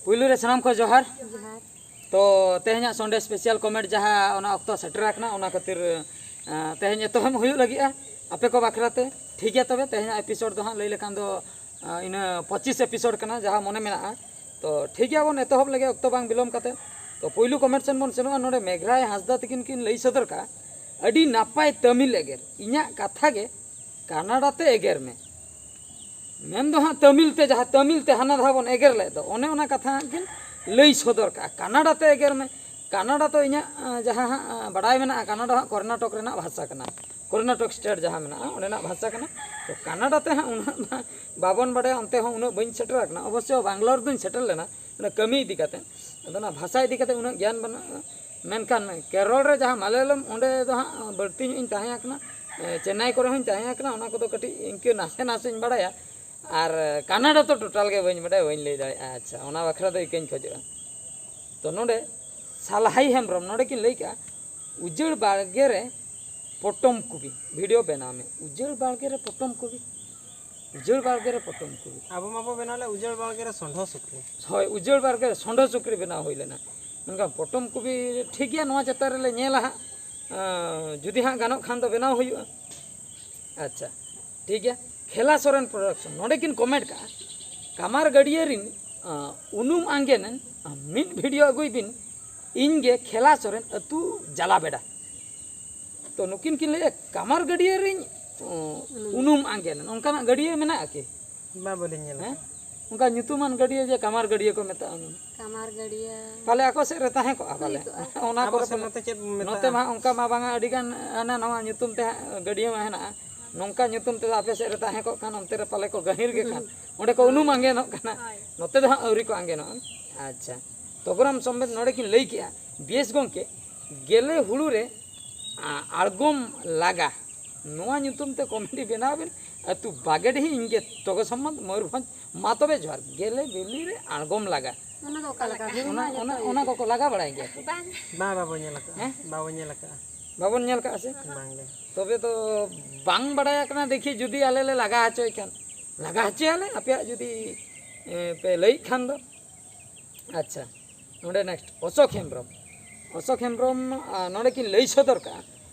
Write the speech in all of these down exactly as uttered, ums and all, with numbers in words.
ᱯᱩᱭᱞᱩ ᱨᱮ ᱥᱟᱱᱟᱢ ᱠᱚ ᱡᱚᱦᱟᱨ᱾ ᱛᱚ ᱛᱮᱦᱮᱧᱟᱜ Sunday special comment ᱡᱟᱦᱟᱸ ᱚᱱᱟ ᱚᱠᱛᱚ ᱥᱮᱴᱮᱨ ᱟᱠᱟᱱᱟ, ᱚᱱᱟ ᱠᱷᱟᱹᱛᱤᱨ ᱛᱮᱦᱮᱧ ᱮᱛᱚᱦᱚᱵ ᱦᱩᱭᱩᱜ ᱞᱟᱹᱜᱤᱫᱼᱟ ᱟᱯᱮ ᱠᱚ ᱵᱟᱠᱷᱨᱟ ᱛᱮ᱾ ᱴᱷᱤᱠ ᱜᱮᱭᱟ, ᱛᱚᱵᱮ ᱛᱮᱦᱮᱧᱟᱜ episode ᱫᱚ ᱦᱟᱸᱜ ᱞᱟᱹᱭ ᱞᱮᱠᱷᱟᱱ ᱫᱚ ᱤᱱᱟᱹ ᱯᱚᱸᱪᱤᱥ episode ᱠᱟᱱᱟ ᱡᱟᱦᱟᱸ ᱢᱚᱱᱮ ᱢᱮᱱᱟᱜᱼᱟ᱾ ᱛᱚ ᱴᱷᱤᱠ ᱜᱮᱭᱟ, ᱵᱚᱱ ᱮᱛᱚᱦᱚᱵ ᱞᱮᱜᱮ ᱚᱠᱛᱚ ᱵᱟᱝ ᱵᱤᱞᱚᱢ ᱠᱟᱛᱮ᱾ ᱛᱚ ᱯᱩᱭᱞᱩ comment ᱥᱮᱱ ᱵᱚᱱ ᱥᱮᱱᱚᱜᱼᱟ᱾ ᱱᱚᱰᱮ ᱢᱮᱜᱷᱨᱟᱭ ᱦᱟᱸᱥᱫᱟ ᱛᱤᱠᱤᱱ ᱠᱤᱱ ᱞᱟᱹᱭ ᱥᱚᱫᱚᱨ ᱠᱟᱜᱼᱟ, ᱟᱹᱰᱤ ᱱᱟᱯᱟᱭ ᱛᱟᱹᱢᱤᱞ ᱮᱜᱮᱨ, ᱤᱧᱟᱹᱜ ᱠᱟᱛᱷᱟ ᱜᱮ ᱠᱟᱱᱟᱰᱟ ᱛᱮ ᱮᱜᱮᱨ ᱢᱮ᱾ ᱢᱮᱱ ᱫᱚ ᱦᱟᱸᱜ ᱛᱟᱹᱢᱤᱞ ᱛᱮ, ᱡᱟᱦᱟᱸ ᱛᱟᱹᱢᱤᱞ ᱛᱮ ᱦᱟᱱᱟ ᱫᱷᱟᱣ ᱵᱚᱱ ᱮᱜᱮᱨ ᱞᱮᱫ ᱫᱚ, ᱚᱱᱮ ᱚᱱᱟ ᱠᱟᱛᱷᱟ ᱦᱟᱸᱜ ᱠᱤᱱ ᱞᱟᱹᱭ ᱥᱚᱫᱚᱨ ᱠᱟᱜᱼᱟ, ᱠᱟᱱᱟᱰᱟ ᱛᱮ ᱮᱜᱮᱨ ᱢᱮ᱾ ᱠᱟᱱᱟᱰᱟ ᱫᱚ ᱤᱧᱟᱹᱜ ᱡᱟᱦᱟᱸ ᱦᱟᱸᱜ ᱵᱟᱰᱟᱭ ᱢᱮᱱᱟᱜᱼᱟ, ᱠᱟᱱᱟᱰᱟ ᱦᱟᱸᱜ ᱠᱚᱨᱱᱟᱴᱚᱠ ᱨᱮᱱᱟᱜ ᱵᱷᱟᱥᱟ ᱠᱟᱱᱟ, ᱠᱚᱨᱱᱟᱴᱚᱠ state ᱡᱟᱦᱟᱸ ᱢᱮᱱᱟᱜᱼᱟ ᱚᱸᱰᱮᱱᱟᱜ ᱵᱷᱟᱥᱟ ᱠᱟᱱᱟ᱾ ᱛᱚ ᱠᱟᱱᱟᱰᱟ ᱛᱮ ᱦᱟᱸᱜ ᱩᱱᱟᱹᱜ ᱢᱟ ᱵᱟᱵᱚᱱ ᱵᱟᱰᱟᱭᱟ, ᱚᱱᱛᱮ ᱦᱚᱸ ᱩᱱᱟᱹᱜ ᱵᱟᱹᱧ ᱥᱮᱴᱮᱨ ᱟᱠᱟᱱᱟ᱾ ᱚᱵᱚᱥᱥᱚ ᱵᱟᱝᱞᱳᱨ ᱫᱚᱧ ᱥᱮᱴᱮᱨ ᱞᱮᱱᱟ ᱚᱱᱟ ᱠᱟᱹᱢᱤ ᱤᱫᱤ ᱠᱟᱛᱮ, ᱟᱫᱚ ᱚᱱᱟ ᱵᱷᱟᱥᱟ ᱤᱫᱤ ᱠᱟᱛᱮ ᱩᱱᱟᱹᱜ ᱜᱮᱭᱟᱱ ᱵᱟᱹᱱᱩᱜᱼᱟ᱾ ᱢᱮᱱᱠᱷᱟᱱ ᱠᱮᱨᱚᱞ ᱨᱮ ᱡᱟᱦᱟᱸ ᱢᱟᱞᱟᱭᱟᱞᱚᱢ, ᱚᱸᱰᱮ ᱫᱚ ᱦᱟᱸᱜ ᱵᱟᱹᱲᱛᱤ ᱧᱚᱜ ᱤᱧ ᱛᱟᱦᱮᱸ ᱟᱠᱟᱱᱟ, ᱮ, ᱪᱮᱱᱱᱟᱭ ᱠᱚᱨᱮ ᱦᱚᱸᱧ ᱛᱟᱦᱮᱸ ᱟᱠᱟᱱᱟ, ᱚᱱᱟ ᱠᱚᱫᱚ ᱠᱟᱹᱴᱤᱡ ᱤᱱᱠᱟᱹ ᱱᱟᱥᱮ ᱱᱟᱥᱮᱧ ᱵᱟᱲᱟᱭᱟ᱾ ᱟᱨ ᱠᱟᱱᱟᱰᱟ ᱫᱚ total ᱜᱮ ᱵᱟᱹᱧ ᱵᱟᱰᱟᱭᱟ, ᱵᱟᱹᱧ ᱞᱟᱹᱭ ᱫᱟᱲᱮᱭᱟᱜᱼᱟ᱾ ᱟᱪᱪᱷᱟ, ᱚᱱᱟ ᱵᱟᱠᱷᱨᱟ ᱫᱚ ᱤᱠᱟᱹᱧ ᱠᱷᱚᱡᱚᱜᱼᱟ᱾ ᱛᱚ ᱱᱚᱰᱮ ᱥᱟᱞᱦᱟᱭ ᱦᱮᱢᱵᱨᱚᱢ ᱱᱚᱰᱮ ᱠᱤᱱ ᱞᱟᱹᱭ ᱠᱟᱜᱼᱟ, ᱩᱡᱟᱹᱲ ᱵᱟᱲᱜᱮ ᱨᱮ ᱯᱚᱴᱚᱢ ᱠᱚᱵᱤ video ᱵᱮᱱᱟᱣ ᱢᱮ᱾ ᱩᱡᱟᱹᱲ ᱵᱟᱲᱜᱮ ᱨᱮ ᱯᱚᱴᱚᱢ ᱠᱚᱵᱤ, ᱩᱡᱟᱹᱲ ᱵᱟᱲᱜᱮ ᱨᱮ ᱯᱚᱴᱚᱢ ᱠᱚᱵᱤ᱾ ᱟᱵᱚ ᱢᱟᱵᱚ ᱵᱮᱱᱟᱣ ᱞᱮᱫ ᱩᱡᱟᱹᱲ ᱵᱟᱲᱜᱮ ᱨᱮ ᱥᱚᱸᱰᱷᱚ ᱥᱩᱠᱨᱤ᱾ ᱦᱳᱭ, ᱩᱡᱟᱹᱲ ᱵᱟᱲᱜᱮ ᱨᱮ ᱥᱚᱸᱰᱷᱚ ᱥᱩᱠᱨᱤ ᱵᱮᱱᱟᱣ ᱦᱩᱭ ᱞᱮᱱᱟ᱾ ᱢᱮᱱᱠᱷᱟᱱ ᱯᱚᱴᱚᱢ ᱠᱚᱵᱤ ᱴᱷᱤᱠ ᱜᱮᱭᱟ, ᱱᱚᱣᱟ ᱪᱮᱛᱟᱱ ᱨᱮᱞᱮ ᱧᱮᱞᱟ ᱦᱟᱸᱜ, ᱟᱸ, ᱡᱩᱫᱤ ᱦᱟᱸᱜ ᱜᱟᱱᱚᱜ ᱠᱷᱟᱱ ᱫᱚ ᱵᱮᱱᱟᱣ ᱦᱩᱭᱩᱜᱼᱟ᱾ ᱟᱪᱪᱷᱟ, ᱴᱷᱤᱠ ᱜᱮᱭᱟ᱾ ᱠᱷᱮᱞᱟ ᱥᱚᱨᱮᱱ production ᱱᱚᱰᱮ ᱠᱤᱱ comment ᱠᱟᱜᱼᱟ, ᱠᱟᱢᱟᱨ ᱜᱟᱹᱰᱭᱟᱹ ᱨᱤᱱ, ᱟᱸ, ᱩᱱᱩᱢ ᱟᱸᱜᱮᱱᱮᱱ, ᱟᱸ, ᱢᱤᱫ video ᱟᱹᱜᱩᱭ ᱵᱤᱱ, ᱤᱧ ᱜᱮ ᱠᱷᱮᱞᱟ ᱥᱚᱨᱮᱱ ᱟᱹᱛᱩ ᱡᱟᱞᱟ ᱵᱮᱰᱟ᱾ ᱛᱚ ᱱᱩᱠᱤᱱ ᱠᱤᱱ ᱞᱟᱹᱭᱮᱫ ᱠᱟᱢᱟᱨ ᱜᱟᱹᱰᱭᱟᱹ ᱨᱤᱧ, ᱩᱸ, ᱩᱱᱩᱢ ᱟᱸᱜᱮᱱᱮᱱ, ᱚᱱᱠᱟᱱᱟᱜ ᱜᱟᱹᱰᱭᱟᱹ ᱢᱮᱱᱟᱜᱼᱟ ᱠᱤ? ᱵᱟ, ᱵᱟᱹᱞᱤᱧ ᱧᱮᱞ ᱦᱮᱸ? ᱟᱠᱟᱫᱟ᱾ ᱚᱱᱠᱟ ᱧᱩᱛᱩᱢᱟᱱ ᱜᱟᱹᱰᱭᱟᱹ ᱡᱮ ᱠᱟᱢᱟᱨ ᱜᱟᱹᱰᱭᱟᱹ ᱠᱚ ᱢᱮᱛᱟᱜᱼᱟ᱾ ᱠᱟᱢᱟᱨ ᱜᱟᱹᱰᱭᱟᱹ᱾ ᱯᱟᱞᱮ ᱟᱠᱚ ᱥᱮᱫ ᱨᱮ ᱛᱟᱦᱮᱸ ᱠᱚᱜᱼᱟ ᱯᱟᱞᱮ᱾ ᱦᱩᱭ ᱠᱚᱜᱼᱟ᱾ ᱚᱱᱟ ᱟᱵᱚ ᱠᱚᱨᱮ ᱥᱮᱫ ᱯᱟᱞᱮ᱾ ᱱᱚᱛᱮ ᱪᱮᱫ ᱵᱚᱱ ᱢᱮᱛᱟᱜᱼᱟ? ᱱᱚᱛᱮ ᱢᱟ ᱚᱱᱠᱟ ᱢᱟ ᱵᱟᱝᱟ, ᱟᱹᱰᱤ ᱜᱟᱱ ᱦᱟᱱᱟ ᱱᱟᱣᱟ ᱧᱩᱛᱩᱢ ᱛᱮ ᱦᱟᱸᱜ ᱜᱟᱹᱰᱭᱟᱹ ᱢᱟ ᱦᱮᱱᱟᱜᱼᱟ᱾ ᱱᱚᱝᱠᱟ ᱧᱩᱛᱩᱢ ᱛᱮᱫᱚ ᱟᱯᱮ ᱥᱮᱫ ᱨᱮ ᱛᱟᱦᱮᱸ ᱠᱚᱜ ᱠᱷᱟᱱ, ᱚᱱᱛᱮ ᱨᱮ ᱯᱟᱞᱮ ᱠᱚ ᱜᱟᱹᱦᱤᱨ ᱜᱮ ᱠᱷᱟᱱ, ᱚᱸᱰᱮ ᱠᱚ ᱩᱱᱩᱢ ᱟᱸᱜᱮᱱᱚᱜ ᱠᱟᱱᱟ᱾ ᱦᱳᱭ᱾ ᱱᱚᱛᱮ ᱫᱚ ᱦᱟᱸᱜ ᱟᱹᱣᱨᱤ ᱠᱚ ᱟᱸᱜᱮᱱᱚᱜᱼᱟ᱾ ᱟᱪᱪᱷᱟ, ᱛᱚᱜᱚᱨᱟᱢ ᱥᱚᱢᱵᱮᱛ ᱱᱚᱰᱮ ᱠᱤᱱ ᱞᱟᱹᱭ ᱠᱮᱜᱼᱟ, ᱵᱮᱥ ᱜᱚᱢᱠᱮ, ᱜᱮᱞᱮ ᱦᱩᱲᱩ ᱨᱮ, ᱟ, ᱟᱬᱜᱚᱢ ᱞᱟᱜᱟ, ᱱᱚᱣᱟ ᱧᱩᱛᱩᱢ ᱛᱮ comedy ᱵᱮᱱᱟᱣ ᱵᱤᱱ, ᱟᱹᱛᱩ ᱵᱟᱜᱮᱰᱤᱦᱤ, ᱤᱧ ᱜᱮ ᱛᱚᱜᱚ ᱥᱚᱢᱵᱚᱛ, ᱢᱚᱭᱩᱨᱵᱷᱚᱸᱡᱽ᱾ ᱢᱟ ᱛᱚᱵᱮ ᱡᱚᱦᱟᱨ᱾ ᱜᱮᱞᱮ ᱵᱤᱞᱤ ᱨᱮ ᱟᱬᱜᱚᱢ ᱞᱟᱜᱟ᱾ ᱚᱱᱟ ᱫᱚ ᱚᱠᱟ ᱞᱮᱠᱟ? ᱚᱱᱟ, ᱚᱱᱟ, ᱚᱱᱟ ᱠᱚᱠᱚ ᱞᱟᱜᱟ ᱵᱟᱲᱟᱭ ᱜᱮᱭᱟ ᱠᱚ? ᱵᱟᱝ᱾ ᱵᱟᱝ, ᱵᱟᱵᱚ ᱧᱮᱞ ᱟᱠᱟᱫᱼᱟ᱾ ᱦᱮᱸ? ᱵᱟᱵᱚ ᱧᱮᱞ ᱟᱠᱟᱫᱼᱟ᱾ ᱵᱟᱵᱚᱱ ᱧᱮᱞ ᱟᱠᱟᱫᱼᱟ ᱥᱮ? ᱵᱟᱝ ᱜᱮ᱾ ᱛᱚᱵᱮ ᱫᱚ ᱵᱟᱝ ᱵᱟᱲᱟᱭ ᱟᱠᱟᱱᱟ, ᱫᱮᱠᱷᱤ ᱡᱩᱫᱤ ᱟᱞᱮ ᱞᱮ ᱞᱟᱜᱟ ᱦᱚᱪᱚᱭ ᱠᱷᱟᱱ᱾ ᱞᱟᱜᱟ ᱦᱚᱪᱚᱭᱟᱞᱮ, ᱟᱯᱮᱭᱟᱜ ᱡᱩᱫᱤ, ᱮ, ᱯᱮ ᱞᱟᱹᱭᱮᱫ ᱠᱷᱟᱱ ᱫᱚ᱾ ᱟᱪᱪᱷᱟ, ᱱᱚᱰᱮ ᱱᱮᱠᱥᱴ ᱚᱥᱳᱠ ᱦᱮᱢᱵᱨᱚᱢ᱾ ᱚᱥᱳᱠ ᱦᱮᱢᱵᱨᱚᱢ ᱱᱚᱰᱮ ᱠᱤᱱ ᱞᱟᱹᱭ ᱥᱚᱫᱚᱨ ᱠᱟᱜᱼᱟ,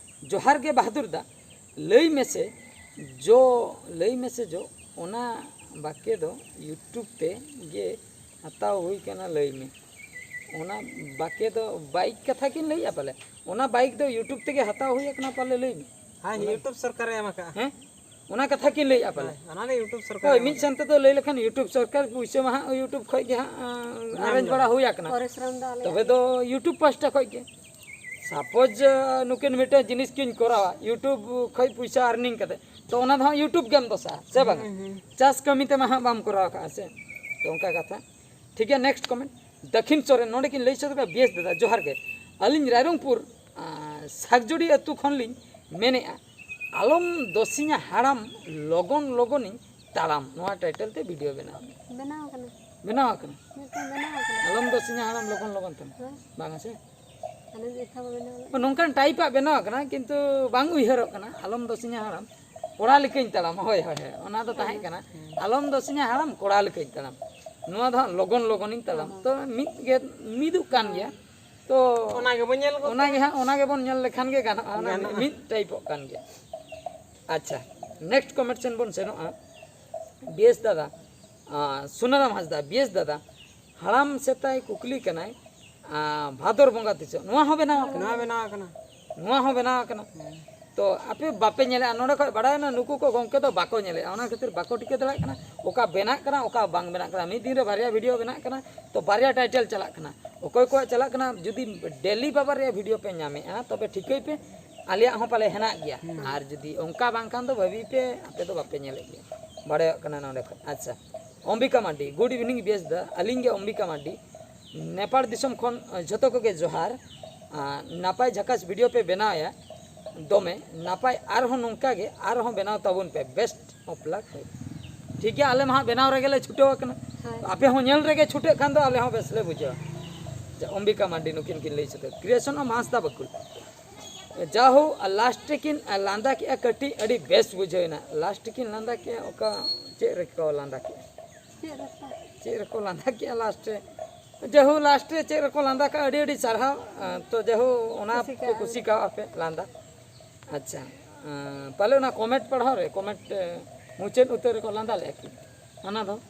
ᱡᱚᱦᱟᱨ ᱜᱮ ᱵᱟᱦᱟᱫᱩᱨ ᱫᱟ, ᱞᱟᱹᱭ ᱢᱮᱥᱮ ᱡᱚ ᱞᱟᱹᱭ ᱢᱮᱥᱮ ᱡᱚ ᱚᱱᱟ ᱵᱟᱠᱮ ᱫᱚ ᱤᱭᱩᱴᱩᱵᱽ ᱛᱮ ᱜᱮ ᱦᱟᱛᱟᱣ ᱦᱩᱭ ᱠᱟᱱᱟ, ᱞᱟᱹᱭ ᱢᱮ᱾ ᱚᱱᱟ ᱵᱟᱠᱮ ᱫᱚ ᱵᱟᱭᱤᱠ ᱠᱟᱛᱷᱟ ᱠᱤᱱ ᱞᱟᱹᱭᱮᱜᱼᱟ ᱯᱟᱞᱮ, ᱚᱱᱟ ᱵᱟᱭᱤᱠ ᱫᱚ ᱤᱭᱩᱴᱩᱵᱽ ᱛᱮᱜᱮ ᱦᱟᱛᱟᱣ ᱦᱩᱭ ᱠᱟᱱᱟ ᱯᱟᱞᱮ, ᱞᱟᱹᱭ ᱢᱮ᱾ ᱦᱮᱸ, ᱚᱱᱟ ᱤᱭᱩᱴᱩᱵᱽ ᱥᱚᱨᱠᱟᱨᱮ ᱮᱢ ᱟᱠᱟᱫᱼᱟ᱾ ᱦᱮᱸ, ᱚᱱᱟ ᱠᱟᱛᱷᱟ ᱠᱤᱱ ᱞᱟᱹᱭᱮᱜᱼᱟ ᱯᱟᱞᱮ᱾ ᱦᱳᱭ, ᱚᱱᱟ ᱫᱚ ᱤᱭᱩᱴᱩᱵᱽ ᱥᱚᱨᱠᱟᱨ ᱦᱳᱭ, ᱮᱢ ᱢᱤᱫ ᱟᱠᱟᱫᱼᱟ᱾ ᱥᱮᱱ ᱛᱮᱫᱚ ᱞᱟᱹᱭ ᱞᱮᱠᱷᱟᱱ ᱤᱭᱩᱴᱩᱵᱽ ᱥᱚᱨᱠᱟᱨ ᱯᱩᱭᱥᱟᱹ ᱢᱟ ᱦᱟᱸᱜ ᱤᱭᱩᱴᱩᱵᱽ ᱠᱷᱚᱡ ᱜᱮ ᱦᱟᱸᱜ, ᱟᱸ, ᱧᱟᱢ ᱟᱨᱮᱧᱡᱽ ᱫᱚ᱾ ᱵᱟᱲᱟ ᱦᱩᱭ ᱟᱠᱟᱱᱟ᱾ ᱯᱚᱨᱮᱥᱨᱟᱢ ᱫᱚ ᱟᱞᱮ ᱛᱚᱵᱮ ᱫᱚ ᱤᱭᱩᱴᱩᱵᱽ ᱯᱟᱦᱴᱟ ᱠᱷᱚᱡ ᱜᱮ᱾ ᱥᱟᱯᱳᱡᱽ, ᱱᱩᱠᱤᱱ ᱢᱤᱫᱴᱮᱱ ᱡᱤᱱᱤᱥ ᱠᱤᱱ ᱠᱚᱨᱟᱣᱟ, ᱤᱭᱩᱴᱩᱵᱽ ᱠᱷᱚᱡ ᱯᱩᱭᱥᱟᱹ ᱟᱨᱱᱤᱝ ᱠᱟᱛᱮ, ᱛᱚ ᱚᱱᱟ ᱫᱚ ᱦᱟᱸᱜ ᱤᱭᱩᱴᱩᱵᱽ ᱜᱮᱢ ᱫᱚᱥᱟ, ᱥᱮ ᱵᱟᱝ? ᱦᱩᱸ, ᱦᱩᱸ᱾ ᱪᱟᱥ ᱠᱟᱹᱢᱤ ᱛᱮᱢᱟ ᱦᱟᱸᱜ ᱵᱟᱢ ᱠᱚᱨᱟᱣ ᱠᱟᱜᱼᱟ ᱥᱮ᱾ ᱛᱚ ᱚᱱᱠᱟ ᱠᱟᱛᱷᱟ᱾ ᱴᱷᱤᱠ ᱜᱮᱭᱟ, ᱱᱮᱠᱥᱴ ᱠᱚᱢᱮᱱᱴ᱾ ᱫᱟᱹᱠᱷᱤᱱ ᱥᱚᱨᱮᱱ ᱱᱚᱰᱮ ᱠᱤᱱ ᱞᱟᱹᱭ ᱥᱚᱫᱚᱨ ᱠᱟᱜᱼᱟ, ᱵᱮᱥ ᱫᱟᱫᱟ, ᱡᱚᱦᱟᱨ ᱜᱮ᱾ ᱟᱹᱞᱤᱧ ᱨᱟᱭᱨᱚᱝᱯᱩᱨ, ᱟᱸ, ᱥᱟᱜᱡᱚᱲᱤ ᱟᱹᱛᱩ ᱠᱷᱚᱱ ᱞᱤᱧ ᱢᱮᱱᱮᱜᱼᱟ, ᱟᱞᱚᱢ ᱫᱚᱥᱤᱧᱟ ᱦᱟᱲᱟᱢ, ᱞᱚᱜᱚᱱ ᱞᱚᱜᱚᱱᱤᱧ ᱛᱟᱲᱟᱢ᱾ ᱱᱚᱣᱟ ᱴᱟᱭᱴᱮᱞ ᱛᱮ ᱵᱷᱤᱰᱤᱭᱳ ᱵᱮᱱᱟᱣ ᱢᱮ᱾ ᱵᱮᱱᱟᱣ ᱟᱠᱟᱱᱟ᱾ ᱵᱮᱱᱟᱣ ᱟᱠᱟᱱᱟ? ᱢᱤᱫᱴᱟᱝ ᱵᱮᱱᱟᱣ ᱟᱠᱟᱱᱟ᱾ ᱟᱞᱚᱢ ᱫᱚᱥᱤᱧᱟ ᱦᱟᱲᱟᱢ, ᱞᱚᱜᱚᱱ ᱞᱚᱜᱚᱱ ᱛᱟᱲᱟᱢ᱾ ᱦᱳᱭ᱾ ᱵᱟᱝᱟ ᱥᱮ? ᱟᱞᱮ ᱫᱚ ᱮᱠᱷᱟ ᱵᱟᱞᱮ ᱵᱮᱱᱟᱣ ᱞᱮᱫᱟ᱾ ᱱᱚᱝᱠᱟᱱ ᱴᱟᱭᱤᱯᱟᱜ ᱵᱮᱱᱟᱣ ᱟᱠᱟᱱᱟ, ᱠᱤᱱᱛᱩ ᱵᱟᱝ ᱩᱭᱦᱟᱹᱨᱚᱜ ᱠᱟᱱᱟ᱾ ᱟᱞᱚᱢ ᱫᱚᱥᱤᱧᱟ ᱦᱟᱲᱟᱢ, ᱠᱚᱲᱟ ᱞᱮᱠᱟᱧ ᱛᱟᱲᱟᱢᱟ᱾ ᱦᱳᱭ, ᱦᱳᱭ, ᱦᱳᱭ, ᱚᱱᱟ ᱫᱚ ᱛᱟᱦᱮᱸ ᱠᱟᱱᱟ, ᱦᱮᱸ᱾ ᱟᱞᱚᱢ ᱫᱚᱥᱤᱧᱟ ᱦᱟᱲᱟᱢ, ᱠᱚᱲᱟ ᱞᱮᱠᱟᱧ ᱛᱟᱲᱟᱢ᱾ ᱱᱚᱣᱟ ᱫᱚ ᱦᱟᱸᱜ ᱞᱚᱜᱚᱱ ᱞᱚᱜᱚᱱᱤᱧ ᱛᱟᱲᱟᱢ᱾ ᱦᱮᱸ᱾ ᱛᱚ ᱢᱤᱫ ᱜᱮ ᱢᱤᱫᱚᱜ ᱠᱟᱱ ᱜᱮᱭᱟ᱾ ᱛᱚ ᱚᱱᱟ ᱜᱮᱵᱚᱱ ᱧᱮᱞ ᱜᱚᱫ ᱚᱱᱟ ᱜᱮ ᱠᱟᱜᱼᱟ᱾ ᱦᱟᱸᱜ, ᱚᱱᱟ ᱜᱮᱵᱚᱱ ᱧᱮᱞ ᱞᱮᱠᱷᱟᱱ ᱜᱮ ᱜᱟᱱᱚᱜᱼᱟ, ᱚᱱᱟ ᱜᱟᱱᱚᱜᱼᱟ᱾ ᱢᱤᱫ ᱴᱟᱭᱤᱯᱚᱜ ᱠᱟᱱ ᱜᱮᱭᱟ᱾ ᱟᱪᱪᱷᱟ, ᱱᱮᱠᱥᱴ ᱠᱚᱢᱮᱱᱴ ᱥᱮᱱ ᱵᱚᱱ ᱥᱮᱱᱚᱜᱼᱟ᱾ ᱵᱤ ᱮᱥ ᱫᱟᱫᱟ, ᱟᱸ, ᱥᱩᱱᱟᱨᱟᱢ ᱦᱟᱸᱥᱫᱟ, ᱵᱤ ᱮᱥ ᱫᱟᱫᱟ, ᱦᱟᱲᱟᱢ ᱥᱮᱛᱟᱭ ᱠᱩᱠᱞᱤ ᱠᱟᱱᱟᱭ, ᱟᱸ, ᱵᱷᱟᱫᱚᱨ ᱵᱚᱸᱜᱟ ᱛᱤᱥᱚᱜ? ᱱᱚᱣᱟ ᱦᱚᱸ ᱵᱮᱱᱟᱣ ᱟᱠᱟᱱᱟ᱾ ᱱᱚᱣᱟ ᱵᱮᱱᱟᱣ ᱟᱠᱟᱱᱟ᱾ ᱱᱚᱣᱟ ᱦᱚᱸ ᱵᱮᱱᱟᱣ ᱟᱠᱟᱱᱟ᱾ ᱦᱮᱸ᱾ ᱛᱚ ᱟᱯᱮ ᱵᱟᱯᱮ ᱧᱮᱞᱮᱜᱼᱟ, ᱱᱚᱰᱮ ᱠᱷᱚᱡ ᱵᱟᱲᱟᱭᱮᱱᱟ ᱱᱩᱠᱩ ᱠᱚ ᱜᱚᱢᱠᱮ ᱫᱚ ᱵᱟᱠᱚ ᱧᱮᱞᱮᱜᱼᱟ, ᱚᱱᱟ ᱠᱷᱟᱹᱛᱤᱨ ᱵᱟᱠᱚ ᱴᱷᱤᱠᱟᱹ ᱫᱟᱲᱮᱭᱟᱜ ᱠᱟᱱᱟ ᱚᱠᱟ ᱵᱮᱱᱟᱜ ᱠᱟᱱᱟ, ᱚᱠᱟ ᱵᱟᱝ ᱵᱮᱱᱟᱜ ᱠᱟᱱᱟ᱾ ᱢᱤᱫ ᱫᱤᱱ ᱨᱮ ᱵᱟᱨᱭᱟ ᱵᱷᱤᱰᱤᱭᱳ ᱵᱮᱱᱟᱜ ᱠᱟᱱᱟ, ᱛᱚ ᱵᱟᱨᱭᱟ ᱴᱟᱭᱴᱮᱞ ᱪᱟᱞᱟᱜ ᱠᱟᱱᱟ᱾ ᱚᱠᱚᱭ ᱠᱚᱣᱟᱜ ᱪᱟᱞᱟᱜ ᱠᱟᱱᱟ, ᱡᱩᱫᱤ ᱰᱮᱞᱤ ᱵᱟᱵᱟᱨ ᱨᱮᱭᱟᱜ ᱵᱷᱤᱰᱤᱭᱳ ᱯᱮ ᱧᱟᱢᱮᱜᱼᱟ, ᱛᱚᱵᱮ ᱴᱷᱤᱠᱟᱹᱭ ᱯᱮ, ᱟᱞᱮᱭᱟᱜ ᱦᱚᱸ ᱯᱟᱞᱮ ᱦᱮᱱᱟᱜ ᱜᱮᱭᱟ᱾ ᱦᱩᱸ᱾ ᱟᱨ ᱡᱩᱫᱤ ᱚᱱᱠᱟ ᱵᱟᱝᱠᱷᱟᱱ ᱫᱚ ᱵᱷᱟᱹᱵᱤ ᱯᱮ, ᱟᱯᱮ ᱫᱚ ᱵᱟᱯᱮ ᱧᱮᱞᱮᱫ ᱜᱮᱭᱟ᱾ ᱵᱟᱲᱟᱭᱚᱜ ᱠᱟᱱᱟ ᱱᱚᱰᱮ ᱠᱷᱚᱱ᱾ ᱟᱪᱪᱷᱟ, Ambika Mardi, good ᱤᱵᱷᱤᱱᱤᱝ B S ᱫᱟ, ᱟᱹᱞᱤᱧ ᱜᱮ ᱚᱢᱵᱤᱠᱟ ᱢᱟᱨᱰᱤ, ᱱᱮᱯᱟᱲ ᱫᱤᱥᱚᱢ ᱠᱷᱚᱱ, ᱡᱷᱚᱛᱚ ᱠᱚᱜᱮ ᱡᱚᱦᱟᱨ᱾ ᱟᱨ ᱱᱟᱯᱟᱭ ᱡᱷᱟᱠᱟᱥ ᱵᱷᱤᱰᱤᱭᱳ ᱯᱮ ᱵᱮᱱᱟᱣᱮᱜᱼᱟ, ᱫᱚᱢᱮ ᱱᱟᱯᱟᱭ, ᱟᱨᱦᱚᱸ ᱱᱚᱝᱠᱟ ᱜᱮ ᱟᱨᱦᱚᱸ ᱵᱮᱱᱟᱣ ᱛᱟᱵᱚᱱ ᱯᱮ, best of luck᱾ ᱴᱷᱤᱠ ᱜᱮᱭᱟ, ᱟᱞᱮ ᱢᱟ ᱦᱟᱸᱜ ᱵᱮᱱᱟᱣ ᱨᱮᱜᱮ ᱞᱮ ᱪᱷᱩᱴᱟᱹᱣ ᱟᱠᱟᱱᱟ᱾ ᱦᱳᱭ᱾ ᱟᱯᱮ ᱦᱚᱸ ᱧᱮᱞ ᱨᱮᱜᱮ ᱪᱷᱩᱴᱟᱹᱜ ᱠᱷᱟᱱ ᱫᱚ ᱟᱞᱮ ᱦᱚᱸ ᱵᱮᱥ ᱞᱮ ᱵᱩᱡᱷᱟᱹᱣᱟ᱾ ᱡᱮ ᱚᱢᱵᱤᱠᱟ ᱢᱟᱨᱰᱤ ᱱᱩᱠᱤᱱ ᱠᱤᱱ ᱞᱟᱹᱭ ᱥᱚᱫᱚᱨ, ᱠᱨᱤᱭᱮᱥᱚᱱ ᱚᱯᱷ ᱦᱟᱸᱥᱫᱟ ᱵᱟᱹᱠᱩᱞ᱾ ᱡᱟᱦᱳ, ᱞᱟᱥᱴ ᱨᱮᱠᱤᱱ ᱞᱟᱸᱫᱟ ᱠᱮᱜᱼᱟ ᱠᱟᱹᱴᱤᱡ, ᱟᱹᱰᱤ ᱵᱮᱥ ᱵᱩᱡᱷᱟᱹᱣ ᱮᱱᱟ᱾ ᱞᱟᱥᱴ ᱨᱮᱠᱤᱱ ᱞᱟᱸᱫᱟ ᱠᱮᱜᱼᱟ, ᱚᱠᱟ ᱪᱮᱫ ᱨᱮᱠᱚ ᱞᱟᱸᱫᱟ ᱠᱮᱜᱼᱟ? ᱪᱮᱫ ᱨᱮᱠᱚ? ᱪᱮᱫ ᱨᱮᱠᱚ ᱞᱟᱸᱫᱟ ᱠᱮᱜᱼᱟ ᱞᱟᱥᱴ ᱨᱮ? ᱡᱟᱭᱦᱳ, ᱞᱟᱥᱴ ᱨᱮ ᱪᱮᱫ ᱨᱮᱠᱚ ᱞᱟᱸᱫᱟ ᱠᱟᱜᱼᱟ, ᱟᱹᱰᱤ ᱟᱹᱰᱤ ᱥᱟᱨᱦᱟᱣ᱾ ᱟᱸ, ᱛᱚ ᱡᱟᱭᱦᱳ, ᱚᱱᱟ ᱠᱩᱥᱤ ᱠᱟᱜᱼᱟ᱾ ᱠᱩᱥᱤ ᱠᱟᱣᱟᱜ ᱯᱮ ᱞᱟᱸᱫᱟ᱾ ᱟᱪᱪᱷᱟ, ᱟᱸ, ᱯᱟᱞᱮ ᱚᱱᱟ ᱠᱚᱢᱮᱱᱴ ᱯᱟᱲᱦᱟᱣ ᱨᱮ, ᱠᱚᱢᱮᱱᱴ, ᱮ, ᱢᱩᱪᱟᱹᱫ ᱩᱛᱟᱹᱨ ᱨᱮᱠᱚ ᱞᱟᱸᱫᱟ ᱞᱮᱫᱼᱟ ᱠᱤ? ᱚᱱᱟ ᱫᱚ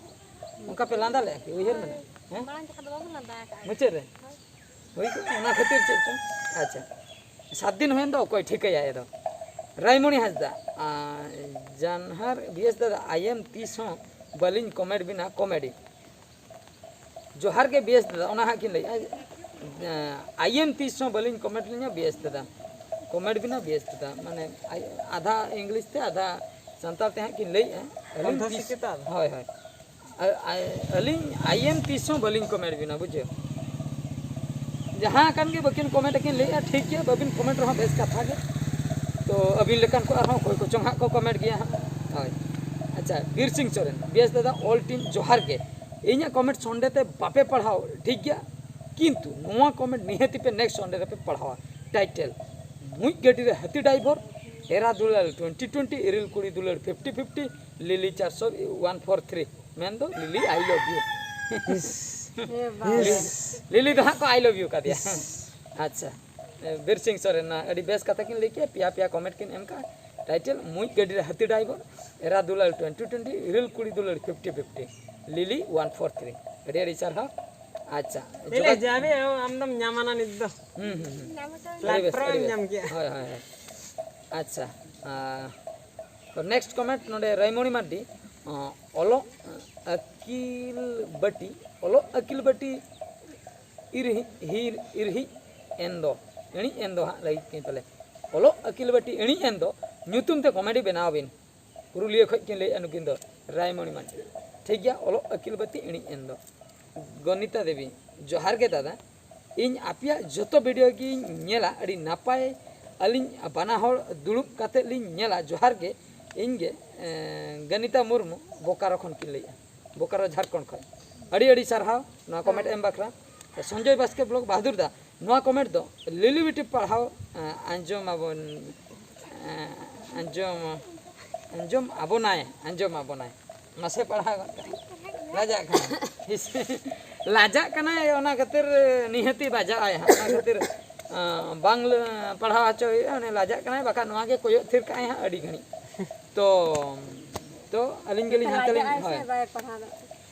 ᱚᱱᱠᱟ ᱯᱮ ᱞᱟᱸᱫᱟ ᱞᱮᱫᱼᱟ ᱠᱤ? ᱩᱭᱦᱟᱹᱨ ᱢᱮᱱᱟᱜᱼᱟ? ᱦᱮᱸ? ᱢᱟᱲᱟᱝ ᱡᱚᱠᱷᱟ ᱫᱚ ᱵᱟᱵᱚᱱ ᱞᱟᱸᱫᱟ ᱟᱠᱟᱫᱼᱟ᱾ ᱢᱩᱪᱟᱹᱫ ᱨᱮ? ᱦᱳᱭ᱾ ᱦᱩᱭ ᱠᱚᱜᱼᱟ, ᱚᱱᱟ ᱠᱷᱟᱹᱛᱤᱨ ᱪᱮᱫ ᱪᱚᱝ? ᱟᱪᱪᱷᱟ, ᱥᱟᱛ ᱫᱤᱱ ᱦᱩᱭᱮᱱ ᱫᱚ ᱚᱠᱚᱭ ᱴᱷᱤᱠᱟᱹᱭᱟ ᱮᱫᱚ? ᱨᱟᱭᱢᱚᱬᱤ ᱦᱟᱸᱥᱫᱟ, ᱟᱸ, ᱡᱟᱱᱦᱟᱨ ᱵᱤ ᱮᱥ ᱫᱟᱫᱟ, ᱟᱭᱮᱢ ᱛᱤᱥ ᱦᱚᱸ ᱵᱟᱹᱞᱤᱧ ᱠᱚᱢᱮᱱᱴ ᱵᱤᱱᱟ ᱠᱚᱢᱮᱰᱤ᱾ ᱡᱚᱦᱟᱨ ᱜᱮ ᱵᱤ ᱮᱥ ᱫᱟᱫᱟ, ᱚᱱᱟ ᱦᱟᱸᱜ ᱠᱤᱱ ᱞᱟᱹᱭᱮᱜᱼᱟ᱾ ᱟᱭᱮᱢ ᱛᱤᱥ ᱦᱚᱸ ᱵᱟᱹᱞᱤᱧ ᱠᱚᱢᱮᱱᱴ ᱞᱤᱧᱟ ᱵᱤ ᱮᱥ ᱫᱟᱫᱟ, ᱠᱚᱢᱮᱱᱴ ᱵᱤᱱᱟ ᱵᱤ ᱮᱥ ᱫᱟᱫᱟ, ᱢᱟᱱᱮ ᱟᱭ-, ᱟᱫᱷᱟ ᱤᱝᱞᱤᱥ ᱛᱮ ᱟᱫᱷᱟ ᱥᱟᱱᱛᱟᱲ ᱛᱮ ᱦᱟᱸᱜ ᱠᱤᱱ ᱞᱟᱹᱭᱮᱜᱼᱟ᱾ ᱟᱹᱞᱤᱧ ᱠᱚᱱᱴᱷᱚ ᱛᱤᱥ, ᱥᱤᱠᱷᱤᱛ ᱟᱫᱷᱟ᱾ ᱦᱳᱭ, ᱦᱳᱭ᱾ ᱟ-, ᱟ-, ᱟᱹᱞᱤᱧ ᱟᱭᱮᱢ ᱛᱤᱥ ᱦᱚᱸ ᱵᱟᱹᱞᱤᱧ ᱠᱚᱢᱮᱱᱴ ᱵᱤᱱᱟ, ᱵᱩᱡᱷᱟᱹᱣ᱾ ᱡᱟᱦᱟᱸ ᱠᱟᱱ ᱜᱮ ᱵᱟᱹᱠᱤᱱ ᱠᱚᱢᱮᱱᱴ ᱟᱹᱠᱤᱱ ᱞᱟᱹᱭᱮᱜᱼᱟ, ᱴᱷᱤᱠ ᱜᱮᱭᱟ, ᱵᱟᱹᱵᱤᱱ ᱠᱚᱢᱮᱱᱴ ᱨᱮᱦᱚᱸ ᱵᱮᱥ ᱠᱟᱛᱷᱟ ᱜᱮ᱾ ᱛᱚ ᱟᱹᱵᱤᱱ ᱞᱮᱠᱟᱱ ᱠᱚ ᱟᱨᱦᱚᱸ ᱚᱠᱚᱭ ᱠᱚᱪᱚᱝ ᱦᱟᱸᱜ ᱠᱚ ᱠᱚᱢᱮᱱᱴ ᱜᱮᱭᱟ ᱦᱟᱸᱜ᱾ ᱦᱳᱭ, ᱟᱪᱪᱷᱟ, ᱵᱤᱨ ᱥᱤᱝ ᱥᱚᱨᱮᱱ, ᱵᱤ ᱮᱥ ᱫᱟᱫᱟ, ᱚᱞ ᱴᱤᱢ ᱡᱚᱦᱟᱨ ᱜᱮ᱾ ᱤᱧᱟᱹᱜ ᱠᱚᱢᱮᱱᱴ ᱥᱚᱱᱰᱮ ᱛᱮ ᱵᱟᱯᱮ ᱯᱟᱲᱦᱟᱣ, ᱴᱷᱤᱠ ᱜᱮᱭᱟ, ᱠᱤᱱᱛᱩ ᱱᱚᱣᱟ ᱠᱚᱢᱮᱱᱴ ᱱᱤᱦᱟᱹᱛᱤ ᱯᱮ ᱱᱮᱠᱥᱴ ᱥᱚᱱᱰᱮ ᱨᱮᱯᱮ ᱯᱟᱲᱦᱟᱣᱟ᱾ ᱴᱟᱭᱴᱮᱞ, ᱢᱩᱡ ᱜᱟᱹᱰᱤ ᱨᱮ ᱦᱟᱹᱛᱤ ᱰᱟᱭᱵᱷᱚᱨ, ᱮᱨᱟ ᱫᱩᱞᱟᱞ ᱴᱩᱭᱮᱱᱴᱤ ᱴᱩᱭᱮᱱᱴᱤ, ᱤᱨᱤᱞ ᱠᱩᱲᱤ ᱫᱩᱞᱟᱹᱲ ᱯᱷᱤᱯᱴᱤ ᱯᱷᱤᱯᱴᱤ, ᱞᱤᱞᱤ ᱪᱟᱨᱥᱚ ᱳᱣᱟᱱ ᱯᱷᱳᱨ ᱛᱷᱨᱤ, ᱢᱮᱱᱫᱚ ᱞᱤᱞᱤ I love you᱾ ᱤᱥ᱾ ᱮ ᱵᱟᱵᱟ᱾ ᱞᱤᱞᱤ ᱫᱚ ᱦᱟᱸᱜ ᱠᱚ I love you ᱠᱟᱫᱮᱭᱟ᱾ ᱟᱪᱪᱷᱟ, ᱵᱤᱨ ᱥᱤᱝ ᱥᱚᱨᱮᱱ, ᱟᱹᱰᱤ ᱵᱮᱥ ᱠᱟᱛᱷᱟ ᱠᱤᱱ ᱞᱟᱹᱭ ᱠᱮᱜᱼᱟ, ᱯᱮᱭᱟ ᱯᱮᱭᱟ ᱠᱚᱢᱮᱱᱴ ᱠᱤᱱ ᱮᱢ ᱠᱟᱜᱼᱟ᱾ ᱴᱟᱭᱴᱮᱞ, ᱢᱩᱡ ᱜᱟᱹᱰᱤ ᱨᱮ ᱦᱟᱹᱛᱤ ᱰᱟᱭᱵᱷᱚᱨ, ᱮᱨᱟ ᱫᱩᱞᱟᱞ ᱴᱩᱭᱮᱱᱴᱤ ᱴᱩᱭᱮᱱᱴᱤ, ᱤᱨᱤᱞ ᱠᱩᱲᱤ ᱫᱩᱞᱟᱹᱲ ᱯᱷᱤᱯᱴᱤ ᱯᱷᱤᱯᱴᱤ, ᱞᱤᱞᱤ ᱳᱣᱟᱱ ᱯᱷᱳᱨ ᱛᱷᱨᱤ᱾ ᱟᱹᱰᱤ ᱟᱹᱰᱤ ᱥᱟᱨᱦᱟᱣ᱾ ᱟᱪᱪᱷᱟ, ᱞᱤᱞᱤ ᱡᱚᱜᱟ- ᱡᱟᱵᱮ, ᱟᱢ ᱫᱚᱢ ᱧᱟᱢᱟᱱᱟ ᱱᱤᱛ ᱫᱚ᱾ ᱦᱩᱸ, ᱦᱩᱸ, ᱦᱩᱸ᱾ ᱧᱟᱢ ᱦᱚᱪᱚ ᱟᱹᱰᱤ ᱵᱮᱥ, ᱯᱞᱟᱴᱯᱷᱨᱚᱢ ᱟᱹᱰᱤ ᱮᱢ ᱵᱮᱥ᱾ ᱧᱟᱢ ᱠᱮᱜᱼᱟ᱾ ᱦᱳᱭ, ᱦᱳᱭ, ᱦᱳᱭ᱾ ᱟᱪᱪᱷᱟ, ᱟᱨ ᱛᱚ ᱱᱮᱠᱥᱴ ᱠᱚᱢᱮᱱᱴ ᱱᱚᱰᱮ ᱨᱟᱭᱢᱚᱬᱤ ᱢᱟᱨᱰᱤ, ᱚ, ᱚᱞᱚᱜ ᱟᱹᱠᱤᱞ ᱵᱟᱹᱴᱤ, ᱚᱞᱚᱜ ᱟᱹᱠᱤᱞ ᱵᱟᱹᱴᱤ ᱤᱨᱦᱤ-, ᱦᱤᱨ-, ᱤᱨᱦᱤᱡ ᱮᱱ ᱫᱚ, ᱮᱬᱤᱡ ᱮᱱ ᱫᱚ ᱦᱟᱸᱜ ᱞᱟᱹᱭ ᱠᱤᱧ ᱯᱟᱞᱮ᱾ ᱚᱞᱚᱜ ᱟᱹᱠᱤᱞ ᱵᱟᱹᱴᱤ ᱮᱬᱤᱡ ᱮᱱ ᱫᱚ ᱧᱩᱛᱩᱢ ᱛᱮ ᱠᱚᱢᱮᱰᱤ ᱵᱮᱱᱟᱣ ᱵᱤᱱ᱾ ᱯᱩᱨᱩᱞᱤᱭᱟᱹ ᱠᱷᱚᱡ ᱠᱤᱱ ᱞᱟᱹᱭᱮᱫᱼᱟ ᱱᱩᱠᱤᱱ ᱫᱚ ᱨᱟᱭᱢᱚᱬᱤ ᱢᱟᱨᱰᱤ᱾ ᱴᱷᱤᱠ ᱜᱮᱭᱟ, ᱚᱞᱚᱜ ᱟᱹᱠᱤᱞ ᱵᱟᱹᱴᱤ ᱮᱬᱤᱡ ᱮᱱ ᱫᱚ᱾ ᱜᱚᱱᱤᱛᱟ ᱫᱮᱵᱤ, ᱡᱚᱦᱟᱨ ᱜᱮ ᱫᱟᱫᱟ᱾ ᱤᱧ ᱟᱯᱮᱭᱟᱜ ᱡᱚᱛᱚ ᱵᱷᱤᱰᱤᱭᱳ ᱜᱤᱧ ᱧᱮᱞᱟ, ᱟᱹᱰᱤ ᱱᱟᱯᱟᱭ᱾ ᱟᱹᱞᱤᱧ ᱵᱟᱱᱟ ᱦᱚᱲ ᱫᱩᱲᱩᱵ ᱠᱟᱛᱮᱫ ᱞᱤᱧ ᱧᱮᱞᱟ᱾ ᱡᱚᱦᱟᱨ ᱜᱮ, ᱤᱧ ᱜᱮ, ᱮᱸ, ᱜᱟᱱᱤᱛᱟ ᱢᱩᱨᱢᱩ, ᱵᱳᱠᱟᱨᱳ ᱠᱷᱚᱱ ᱠᱤᱱ ᱞᱟᱹᱭᱮᱜᱼᱟ, ᱵᱳᱠᱟᱨᱳ, ᱡᱷᱟᱲᱠᱷᱚᱸᱰ ᱠᱷᱚᱱ᱾ ᱟᱹᱰᱤ ᱟᱹᱰᱤ ᱥᱟᱨᱦᱟᱣ ᱱᱚᱣᱟ ᱠᱚᱢᱮᱱᱴ ᱮᱢ ᱵᱟᱠᱷᱨᱟ᱾ ᱥᱚᱧᱡᱚᱭ ᱵᱟᱥᱠᱮ ᱵᱞᱚᱜ, ᱵᱟᱦᱟᱫᱩᱨ ᱫᱟ, ᱱᱚᱣᱟ ᱠᱚᱢᱮᱱᱴ ᱫᱚ ᱞᱤᱞᱤ ᱵᱤᱴᱤ ᱯᱟᱲᱦᱟᱣ, ᱮᱸ, ᱟᱸᱡᱚᱢ ᱟᱵᱚᱱ, ᱮᱸ, ᱟᱸᱡᱚᱢ, ᱟᱸᱡᱚᱢ ᱟᱵᱚᱱᱟᱭ, ᱟᱸᱡᱚᱢ ᱟᱵᱚᱱᱟᱭ᱾ ᱢᱟᱥᱮ ᱯᱟᱲᱦᱟᱣ ᱜᱚᱫ ᱠᱟᱜ᱾ ᱞᱟᱡᱟᱜ ᱠᱟᱱᱟ᱾ ᱦᱤᱥ-, ᱞᱟᱡᱟᱜ ᱠᱟᱱᱟᱭ, ᱚᱱᱟ ᱠᱷᱟᱹᱛᱤᱨ ᱱᱤᱦᱟᱹᱛᱤ ᱵᱟᱡᱟᱜ ᱟᱭ ᱦᱟᱸᱜ, ᱚᱱᱟ ᱠᱷᱟᱹᱛᱤᱨ ᱟᱸ, ᱵᱟᱝ ᱞᱟᱹ- ᱯᱟᱲᱦᱟᱣ ᱦᱚᱪᱚ ᱦᱩᱭᱩᱜᱼᱟ, ᱩᱱᱤ ᱞᱟᱡᱟᱜ ᱠᱟᱱᱟᱭ, ᱵᱟᱠᱷᱟᱱ ᱱᱚᱣᱟ ᱜᱮ ᱠᱚᱭᱚᱜ ᱛᱷᱤᱨ ᱠᱟᱜᱼᱟᱭ ᱦᱟᱸᱜ ᱟᱹᱰᱤ ᱜᱷᱟᱹᱲᱤᱡ᱾ ᱛᱚ ᱛᱚ ᱟᱹᱞᱤᱧ ᱜᱮᱞᱤᱧ ᱦᱟᱱᱛᱮ ᱞᱤᱧ ᱞᱟᱡᱟᱜᱼᱟᱭ ᱥᱮ ᱦᱳᱭ᱾ ᱵᱟᱭ ᱯᱟᱲᱦᱟᱣ ᱫᱟᱲᱮᱭᱟᱜᱼᱟ᱾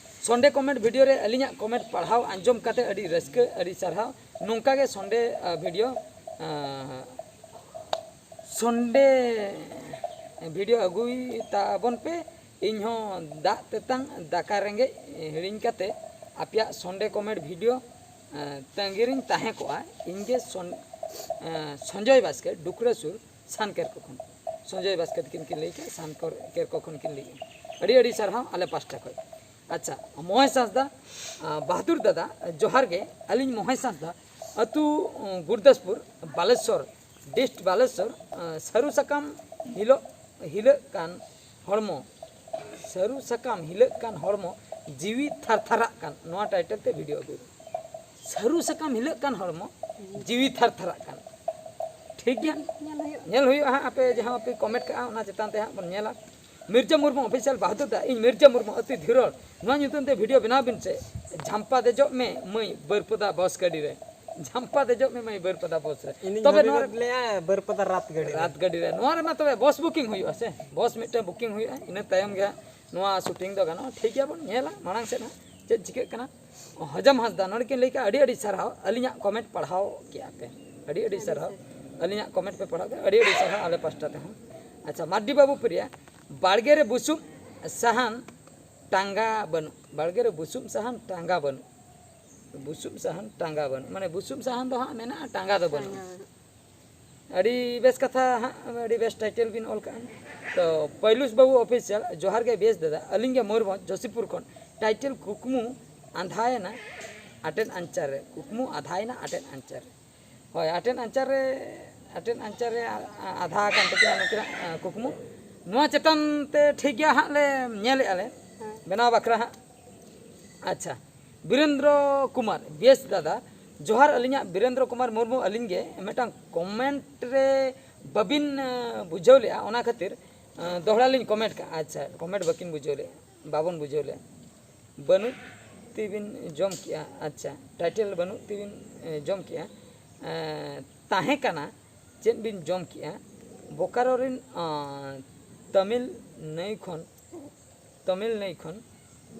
ᱥᱚᱱᱰᱮ ᱠᱚᱢᱮᱱᱴ ᱵᱷᱤᱰᱤᱭᱳ ᱨᱮ ᱟᱹᱞᱤᱧᱟᱜ ᱠᱚᱢᱮᱱᱴ ᱯᱟᱲᱦᱟᱣ ᱟᱸᱡᱚᱢ ᱠᱟᱛᱮ ᱟᱹᱰᱤ ᱨᱟᱹᱥᱠᱟᱹ, ᱟᱹᱰᱤ ᱥᱟᱨᱦᱟᱣ᱾ ᱱᱚᱝᱠᱟ ᱜᱮ ᱥᱚᱱᱰᱮ ᱟᱸ, ᱵᱷᱤᱰᱤᱭᱳ ᱟᱸ, ᱥᱚᱱᱰᱮ ᱵᱷᱤᱰᱤᱭᱳ ᱟᱹᱜᱩᱭ ᱛᱟᱵᱚᱱ ᱯᱮ᱾ ᱤᱧ ᱦᱚᱸ ᱫᱟᱜ ᱛᱮᱛᱟᱝ ᱫᱟᱠᱟ ᱨᱮᱸᱜᱮᱡ ᱦᱤᱲᱤᱧ ᱠᱟᱛᱮ ᱟᱯᱮᱭᱟᱜ ᱥᱚᱱᱰᱮ ᱠᱚᱢᱮᱰ ᱵᱷᱤᱰᱤᱭᱳ ᱮᱸ, ᱛᱟᱺᱜᱤ ᱨᱤᱧ ᱛᱟᱦᱮᱸ ᱠᱚᱜᱼᱟ᱾ ᱤᱧ ᱜᱮ ᱥᱚᱱ- ᱮᱸ, ᱥᱚᱧᱡᱚᱭ ᱵᱟᱥᱠᱮ, ᱰᱩᱠᱨᱟᱹ ᱥᱩᱨ ᱥᱟᱱ ᱠᱮᱨᱠᱚ ᱠᱷᱚᱱ᱾ ᱥᱚᱧᱡᱚᱭ ᱵᱟᱥᱠᱮ ᱛᱟᱹᱠᱤᱱ ᱠᱤᱱ ᱞᱟᱹᱭ ᱠᱮᱫ ᱥᱟᱱ ᱠᱚᱨ- ᱠᱮᱨᱠᱚ ᱠᱷᱚᱱ ᱠᱤᱱ ᱞᱟᱹᱭ ᱠᱮᱫᱼᱟ᱾ ᱟᱹᱰᱤ ᱟᱹᱰᱤ ᱥᱟᱨᱦᱟᱣ ᱟᱞᱮ ᱯᱟᱥᱴᱟ ᱠᱷᱚᱱ᱾ ᱟᱪᱪᱷᱟ, ᱢᱚᱦᱮᱥ ᱦᱟᱸᱥᱫᱟ, ᱟᱸ, ᱵᱟᱦᱟᱫᱩᱨ ᱫᱟᱫᱟ, ᱡᱚᱦᱟᱨ ᱜᱮ᱾ ᱟᱹᱞᱤᱧ ᱢᱚᱦᱮᱥ ᱦᱟᱸᱥᱫᱟ, ᱟᱹᱛᱩ, ᱩᱸ, ᱜᱩᱨᱫᱟᱥᱯᱩᱨ, ᱵᱟᱞᱮᱥᱚᱨ, ᱰᱤᱥᱴ ᱵᱟᱞᱮᱥᱚᱨ, ᱟᱸ, ᱥᱟᱹᱨᱩ ᱥᱟᱠᱟᱢ ᱦᱤᱞᱳᱜ, ᱦᱤᱞᱟᱹᱜ ᱠᱟᱱ ᱦᱚᱲᱢᱚ, ᱥᱟᱹᱨᱩ ᱥᱟᱠᱟᱢ ᱦᱤᱞᱟᱹᱜ ᱠᱟᱱ ᱦᱚᱲᱢᱚ, ᱡᱤᱣᱤ ᱛᱷᱟᱨ ᱛᱷᱟᱨᱟᱜ ᱠᱟᱱ, ᱱᱚᱣᱟ ᱴᱟᱭᱴᱮᱞ ᱛᱮ ᱵᱷᱤᱰᱤᱭᱳ ᱟᱹᱜᱩᱭ ᱢᱮ᱾ ᱥᱟᱹᱨᱩ ᱥᱟᱠᱟᱢ ᱦᱤᱞᱟᱹᱜ ᱠᱟᱱ ᱦᱚᱲᱢᱚ, ᱡᱤᱣᱤ ᱛᱷᱟᱨ ᱛᱷᱟᱨᱟᱜ ᱠᱟᱱ᱾ ᱴᱷᱤᱠ ᱜᱮᱭᱟ? ᱧᱮᱞ ᱦᱩᱭᱩᱜᱼᱟ᱾ ᱧᱮᱞ ᱦᱩᱭᱩᱜᱼᱟ ᱦᱟᱸᱜ, ᱟᱯᱮ ᱡᱟᱦᱟᱸ ᱯᱮ ᱠᱚᱢᱮᱱᱴ ᱠᱟᱜᱼᱟ, ᱚᱱᱟ ᱪᱮᱛᱟᱱ ᱛᱮ ᱦᱟᱸᱜ ᱵᱚᱱ ᱧᱮᱞᱟ᱾ ᱢᱤᱨᱡᱟ ᱢᱩᱨᱢᱩ ᱚᱯᱷᱤᱥᱤᱭᱟᱞ ᱵᱟᱦᱟᱫᱩᱨ ᱫᱟ, ᱤᱧ ᱢᱤᱨᱡᱟ ᱢᱩᱨᱢᱩ ᱟᱹᱛᱩ ᱫᱷᱤᱨᱚᱲ, ᱱᱚᱣᱟ ᱧᱩᱛᱩᱢ ᱛᱮ ᱵᱷᱤᱰᱤᱭᱳ ᱵᱮᱱᱟᱣ ᱵᱤᱱ ᱥᱮ᱾ ᱡᱷᱟᱢᱯᱟ ᱫᱮᱡᱚᱜ ᱢᱮ ᱢᱟᱹᱭ ᱵᱟᱹᱨᱯᱟᱫᱟ ᱵᱚᱥ ᱜᱟᱹᱰᱤ ᱨᱮ, ᱡᱷᱟᱢᱯᱟ ᱫᱮᱡᱚᱜ ᱢᱮ ᱢᱟᱹᱭ ᱵᱟᱹᱨᱯᱟᱫᱟ ᱵᱚᱥ ᱨᱮ᱾ ᱤᱧᱤᱧ ᱛᱚᱵᱮ ᱵᱷᱟᱵᱤ ᱱᱚᱣᱟ ᱨᱮ ᱜᱚᱫ ᱞᱮᱜᱼᱟ ᱵᱟᱹᱨᱯᱟᱫᱟ ᱨᱟᱛ ᱜᱟᱹᱰᱤ ᱨᱮ᱾ ᱨᱟᱛ ᱜᱟᱹᱰᱤ ᱨᱮ, ᱱᱚᱣᱟ ᱨᱮᱢᱟ ᱛᱚᱵᱮ ᱵᱚᱥ ᱵᱩᱠᱤᱝ ᱦᱩᱭᱩᱜᱼᱟ ᱥᱮ, ᱵᱚᱥ ᱢᱤᱫᱴᱮᱱ ᱵᱩᱠᱤᱝ ᱦᱩᱭᱩᱜᱼᱟ, ᱤᱱᱟᱹ ᱛᱟᱭᱚᱢ ᱜᱮ ᱦᱟᱸᱜ ᱱᱚᱣᱟ ᱥᱩᱴᱤᱝ ᱫᱚ ᱜᱟᱱᱚᱜᱼᱟ᱾ ᱴᱷᱤᱠ ᱜᱮᱭᱟ, ᱵᱚᱱ ᱧᱮᱞᱟ ᱢᱟᱲᱟᱝ ᱥᱮᱫ ᱦᱟᱸᱜ ᱪᱮᱫ ᱪᱤᱠᱟᱹᱜ ᱠᱟᱱᱟ᱾ ᱦᱚᱡᱟᱢ ᱦᱟᱸᱥᱫᱟ ᱱᱚᱰᱮ ᱠᱤᱱ ᱞᱟᱹᱭ ᱠᱮᱜᱼᱟ, ᱟᱹᱰᱤ ᱟᱹᱰᱤ ᱥᱟᱨᱦᱟᱣ, ᱟᱹᱞᱤᱧᱟᱜ ᱠᱚᱢᱮᱱᱴ ᱯᱟᱲᱦᱟᱣ ᱠᱮᱜᱼᱟ ᱯᱮ, ᱟᱹᱰᱤ ᱟᱹᱰᱤ ᱥᱟᱨᱦᱟᱣ᱾ ᱟᱹᱞᱤᱧᱟᱜ ᱠᱚᱢᱮᱱᱴ ᱯᱮ ᱯᱟᱲᱦᱟᱣ ᱠᱮᱜᱼᱟ, ᱟᱹᱰᱤ ᱟᱹᱰᱤ ᱥᱟᱨᱦᱟᱣ ᱟᱞᱮ ᱯᱟᱥᱴᱟ ᱛᱮᱦᱚᱸ᱾ ᱟᱪᱪᱷᱟ, ᱢᱟᱨᱰᱤ ᱵᱟᱹᱵᱩ ᱯᱨᱤᱭᱟ, ᱵᱟᱲᱜᱮ ᱨᱮ ᱵᱩᱥᱩᱵ ᱥᱟᱦᱟᱱ ᱴᱟᱸᱜᱟ ᱵᱟᱹᱱᱩᱜ, ᱵᱟᱲᱜᱮ ᱨᱮ ᱵᱩᱥᱩᱵ ᱥᱟᱦᱟᱱ ᱴᱟᱸᱜᱟ ᱵᱟᱹᱱᱩᱜ, ᱵᱩᱥᱩᱵ ᱥᱟᱦᱟᱱ ᱴᱟᱸᱜᱟ ᱵᱟᱹᱱᱩᱜ, ᱢᱟᱱᱮ ᱵᱩᱥᱩᱵ ᱥᱟᱦᱟᱱ ᱫᱚ ᱦᱟᱸᱜ ᱢᱮᱱᱟᱜᱼᱟ, ᱴᱟᱸᱜᱟ ᱫᱚ ᱵᱟᱹᱱᱩᱜᱼᱟ᱾ ᱴᱟᱸᱜᱟ ᱵᱟᱹᱱᱩᱜ᱾ ᱟᱹᱰᱤ ᱵᱮᱥ ᱠᱟᱛᱷᱟ ᱦᱟᱸᱜ, ᱟᱹᱰᱤ ᱵᱮᱥ ᱴᱟᱭᱴᱮᱞ ᱵᱤᱱ ᱚᱞ ᱠᱟᱜᱼᱟ᱾ ᱛᱚ ᱯᱚᱭᱞᱩᱥ ᱵᱟᱹᱵᱩ ᱚᱯᱷᱤᱥᱤᱭᱟᱞ, ᱡᱚᱦᱟᱨ ᱜᱮ ᱵᱮᱥ ᱫᱟᱫᱟ, ᱟᱹᱞᱤᱧ ᱜᱮ ᱢᱚᱭᱩᱨᱵᱷᱚᱸᱡᱽ ᱡᱚᱥᱤᱯᱩᱨ ᱠᱷᱚᱱ᱾ ᱴᱟᱭᱴᱮᱞ ᱠᱩᱠᱢᱩ ᱟᱸᱫᱷᱟᱭᱮᱱᱟ ᱟᱴᱮᱫ ᱟᱧᱪᱟᱨ ᱨᱮ, ᱠᱩᱠᱢᱩ ᱟᱸᱫᱷᱟᱭᱮᱱᱟ ᱟᱴᱮᱫ ᱟᱧᱪᱟᱨ ᱨᱮ᱾ ᱦᱳᱭ, ᱟᱴᱮᱫ ᱟᱧᱪᱟᱨ ᱨᱮ, ᱟᱴᱮᱫ ᱟᱧᱪᱟᱨ ᱨᱮ ᱟ-, ᱟ-, ᱟᱫᱷᱟ ᱟᱠᱟᱱ ᱛᱟᱹᱠᱤᱱᱟ ᱱᱩᱠᱤᱱᱟᱜ, ᱟ, ᱠᱩᱠᱢᱩ᱾ ᱱᱚᱣᱟ ᱪᱮᱛᱟᱱ ᱛᱮ ᱴᱷᱤᱠ ᱜᱮᱭᱟ ᱦᱟᱸᱜ ᱞᱮ ᱧᱮᱞᱮᱫᱼᱟ ᱞᱮ, ᱦᱮᱸ᱾ ᱵᱮᱱᱟᱣ ᱵᱟᱠᱷᱨᱟ ᱦᱟᱸᱜ᱾ ᱟᱪᱪᱷᱟ, ᱵᱤᱨᱮᱱᱫᱨᱚ ᱠᱩᱢᱟᱨ, ᱵᱮᱥ ᱫᱟᱫᱟ, ᱡᱚᱦᱟᱨ, ᱟᱹᱞᱤᱧᱟᱜ ᱵᱤᱨᱮᱱᱫᱨᱚ ᱠᱩᱢᱟᱨ ᱢᱩᱨᱢᱩ, ᱟᱹᱞᱤᱧ ᱜᱮ ᱢᱤᱫᱴᱟᱝ ᱠᱚᱢᱮᱱᱴ ᱨᱮ ᱵᱟᱹᱵᱤᱱ, ᱟ, ᱵᱩᱡᱷᱟᱹᱣ ᱞᱮᱜᱼᱟ, ᱚᱱᱟ ᱠᱷᱟᱹᱛᱤᱨ, ᱟ, ᱫᱚᱦᱲᱟ ᱞᱤᱧ ᱠᱚᱢᱮᱱᱴ ᱠᱟᱜᱼᱟ᱾ ᱟᱪᱪᱷᱟ, ᱠᱚᱢᱮᱱᱴ ᱵᱟᱹᱠᱤᱱ ᱵᱩᱡᱷᱟᱹᱣ ᱞᱮᱜᱼᱟ, ᱵᱟᱵᱚᱱ ᱵᱩᱡᱷᱟᱹᱣ ᱞᱮᱜᱼᱟ᱾ ᱵᱟᱹᱱᱩᱡ ᱛᱮᱵᱤᱱ ᱡᱚᱢ ᱠᱮᱜᱼᱟ? ᱟᱪᱪᱷᱟ, ᱴᱟᱭᱴᱮᱞ ᱵᱟᱹᱱᱩᱜ ᱛᱮᱵᱤᱱ ᱮ, ᱡᱚᱢ ᱠᱮᱜᱼᱟ᱾ ᱮ, ᱛᱟᱦᱮᱸ ᱠᱟᱱᱟ ᱪᱮᱫ ᱵᱤᱱ ᱡᱚᱢ ᱠᱮᱜᱼᱟ? ᱵᱳᱠᱟᱨᱳ ᱨᱮᱱ ᱟ, ᱛᱟᱢᱤᱞ ᱱᱟᱹᱭ ᱠᱷᱚᱱ, ᱛᱟᱢᱤᱞ ᱱᱟᱹᱭ ᱠᱷᱚᱱ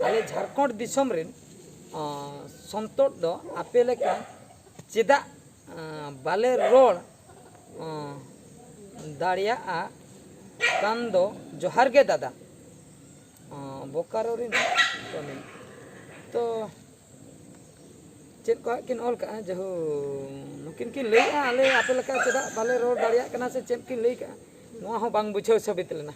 ᱟᱞᱮ ᱡᱷᱟᱲᱠᱷᱚᱸᱰ ᱫᱤᱥᱚᱢ ᱨᱮᱱ ᱟ, ᱥᱚᱱᱛᱚᱨ ᱫᱚ ᱟᱯᱮ ᱞᱮᱠᱟ ᱪᱮᱫᱟᱜ ᱟ, ᱵᱟᱞᱮ ᱨᱚᱲ ᱟ, ᱫᱟᱲᱮᱭᱟᱜᱼᱟ ᱠᱟᱱ ᱫᱚ? ᱡᱚᱦᱟᱨ ᱜᱮ ᱫᱟᱫᱟ᱾ ᱚ, ᱵᱳᱠᱟᱨᱳ ᱨᱮᱱ ᱛᱟᱢᱤᱞ᱾ ᱛᱚ, ᱪᱮᱫ ᱠᱚ ᱦᱟᱸᱜ ᱠᱤᱱ ᱚᱞ ᱠᱟᱜᱼᱟ? ᱡᱟᱦᱳ, ᱱᱩᱠᱤᱱ ᱠᱤᱱ ᱞᱟᱹᱭᱮᱜᱼᱟ, ᱟᱞᱮ ᱟᱯᱮ ᱞᱮᱠᱟ ᱪᱮᱫᱟᱜ ᱵᱟᱞᱮ ᱨᱚᱲ ᱫᱟᱲᱮᱭᱟᱜ ᱠᱟᱱᱟ ᱥᱮ ᱪᱮᱫ ᱠᱤᱱ ᱞᱟᱹᱭ ᱠᱟᱜᱼᱟ? ᱱᱚᱣᱟ ᱦᱚᱸ ᱵᱟᱝ ᱵᱩᱡᱷᱟᱹᱣ ᱥᱟᱹᱵᱤᱛ ᱞᱮᱱᱟ᱾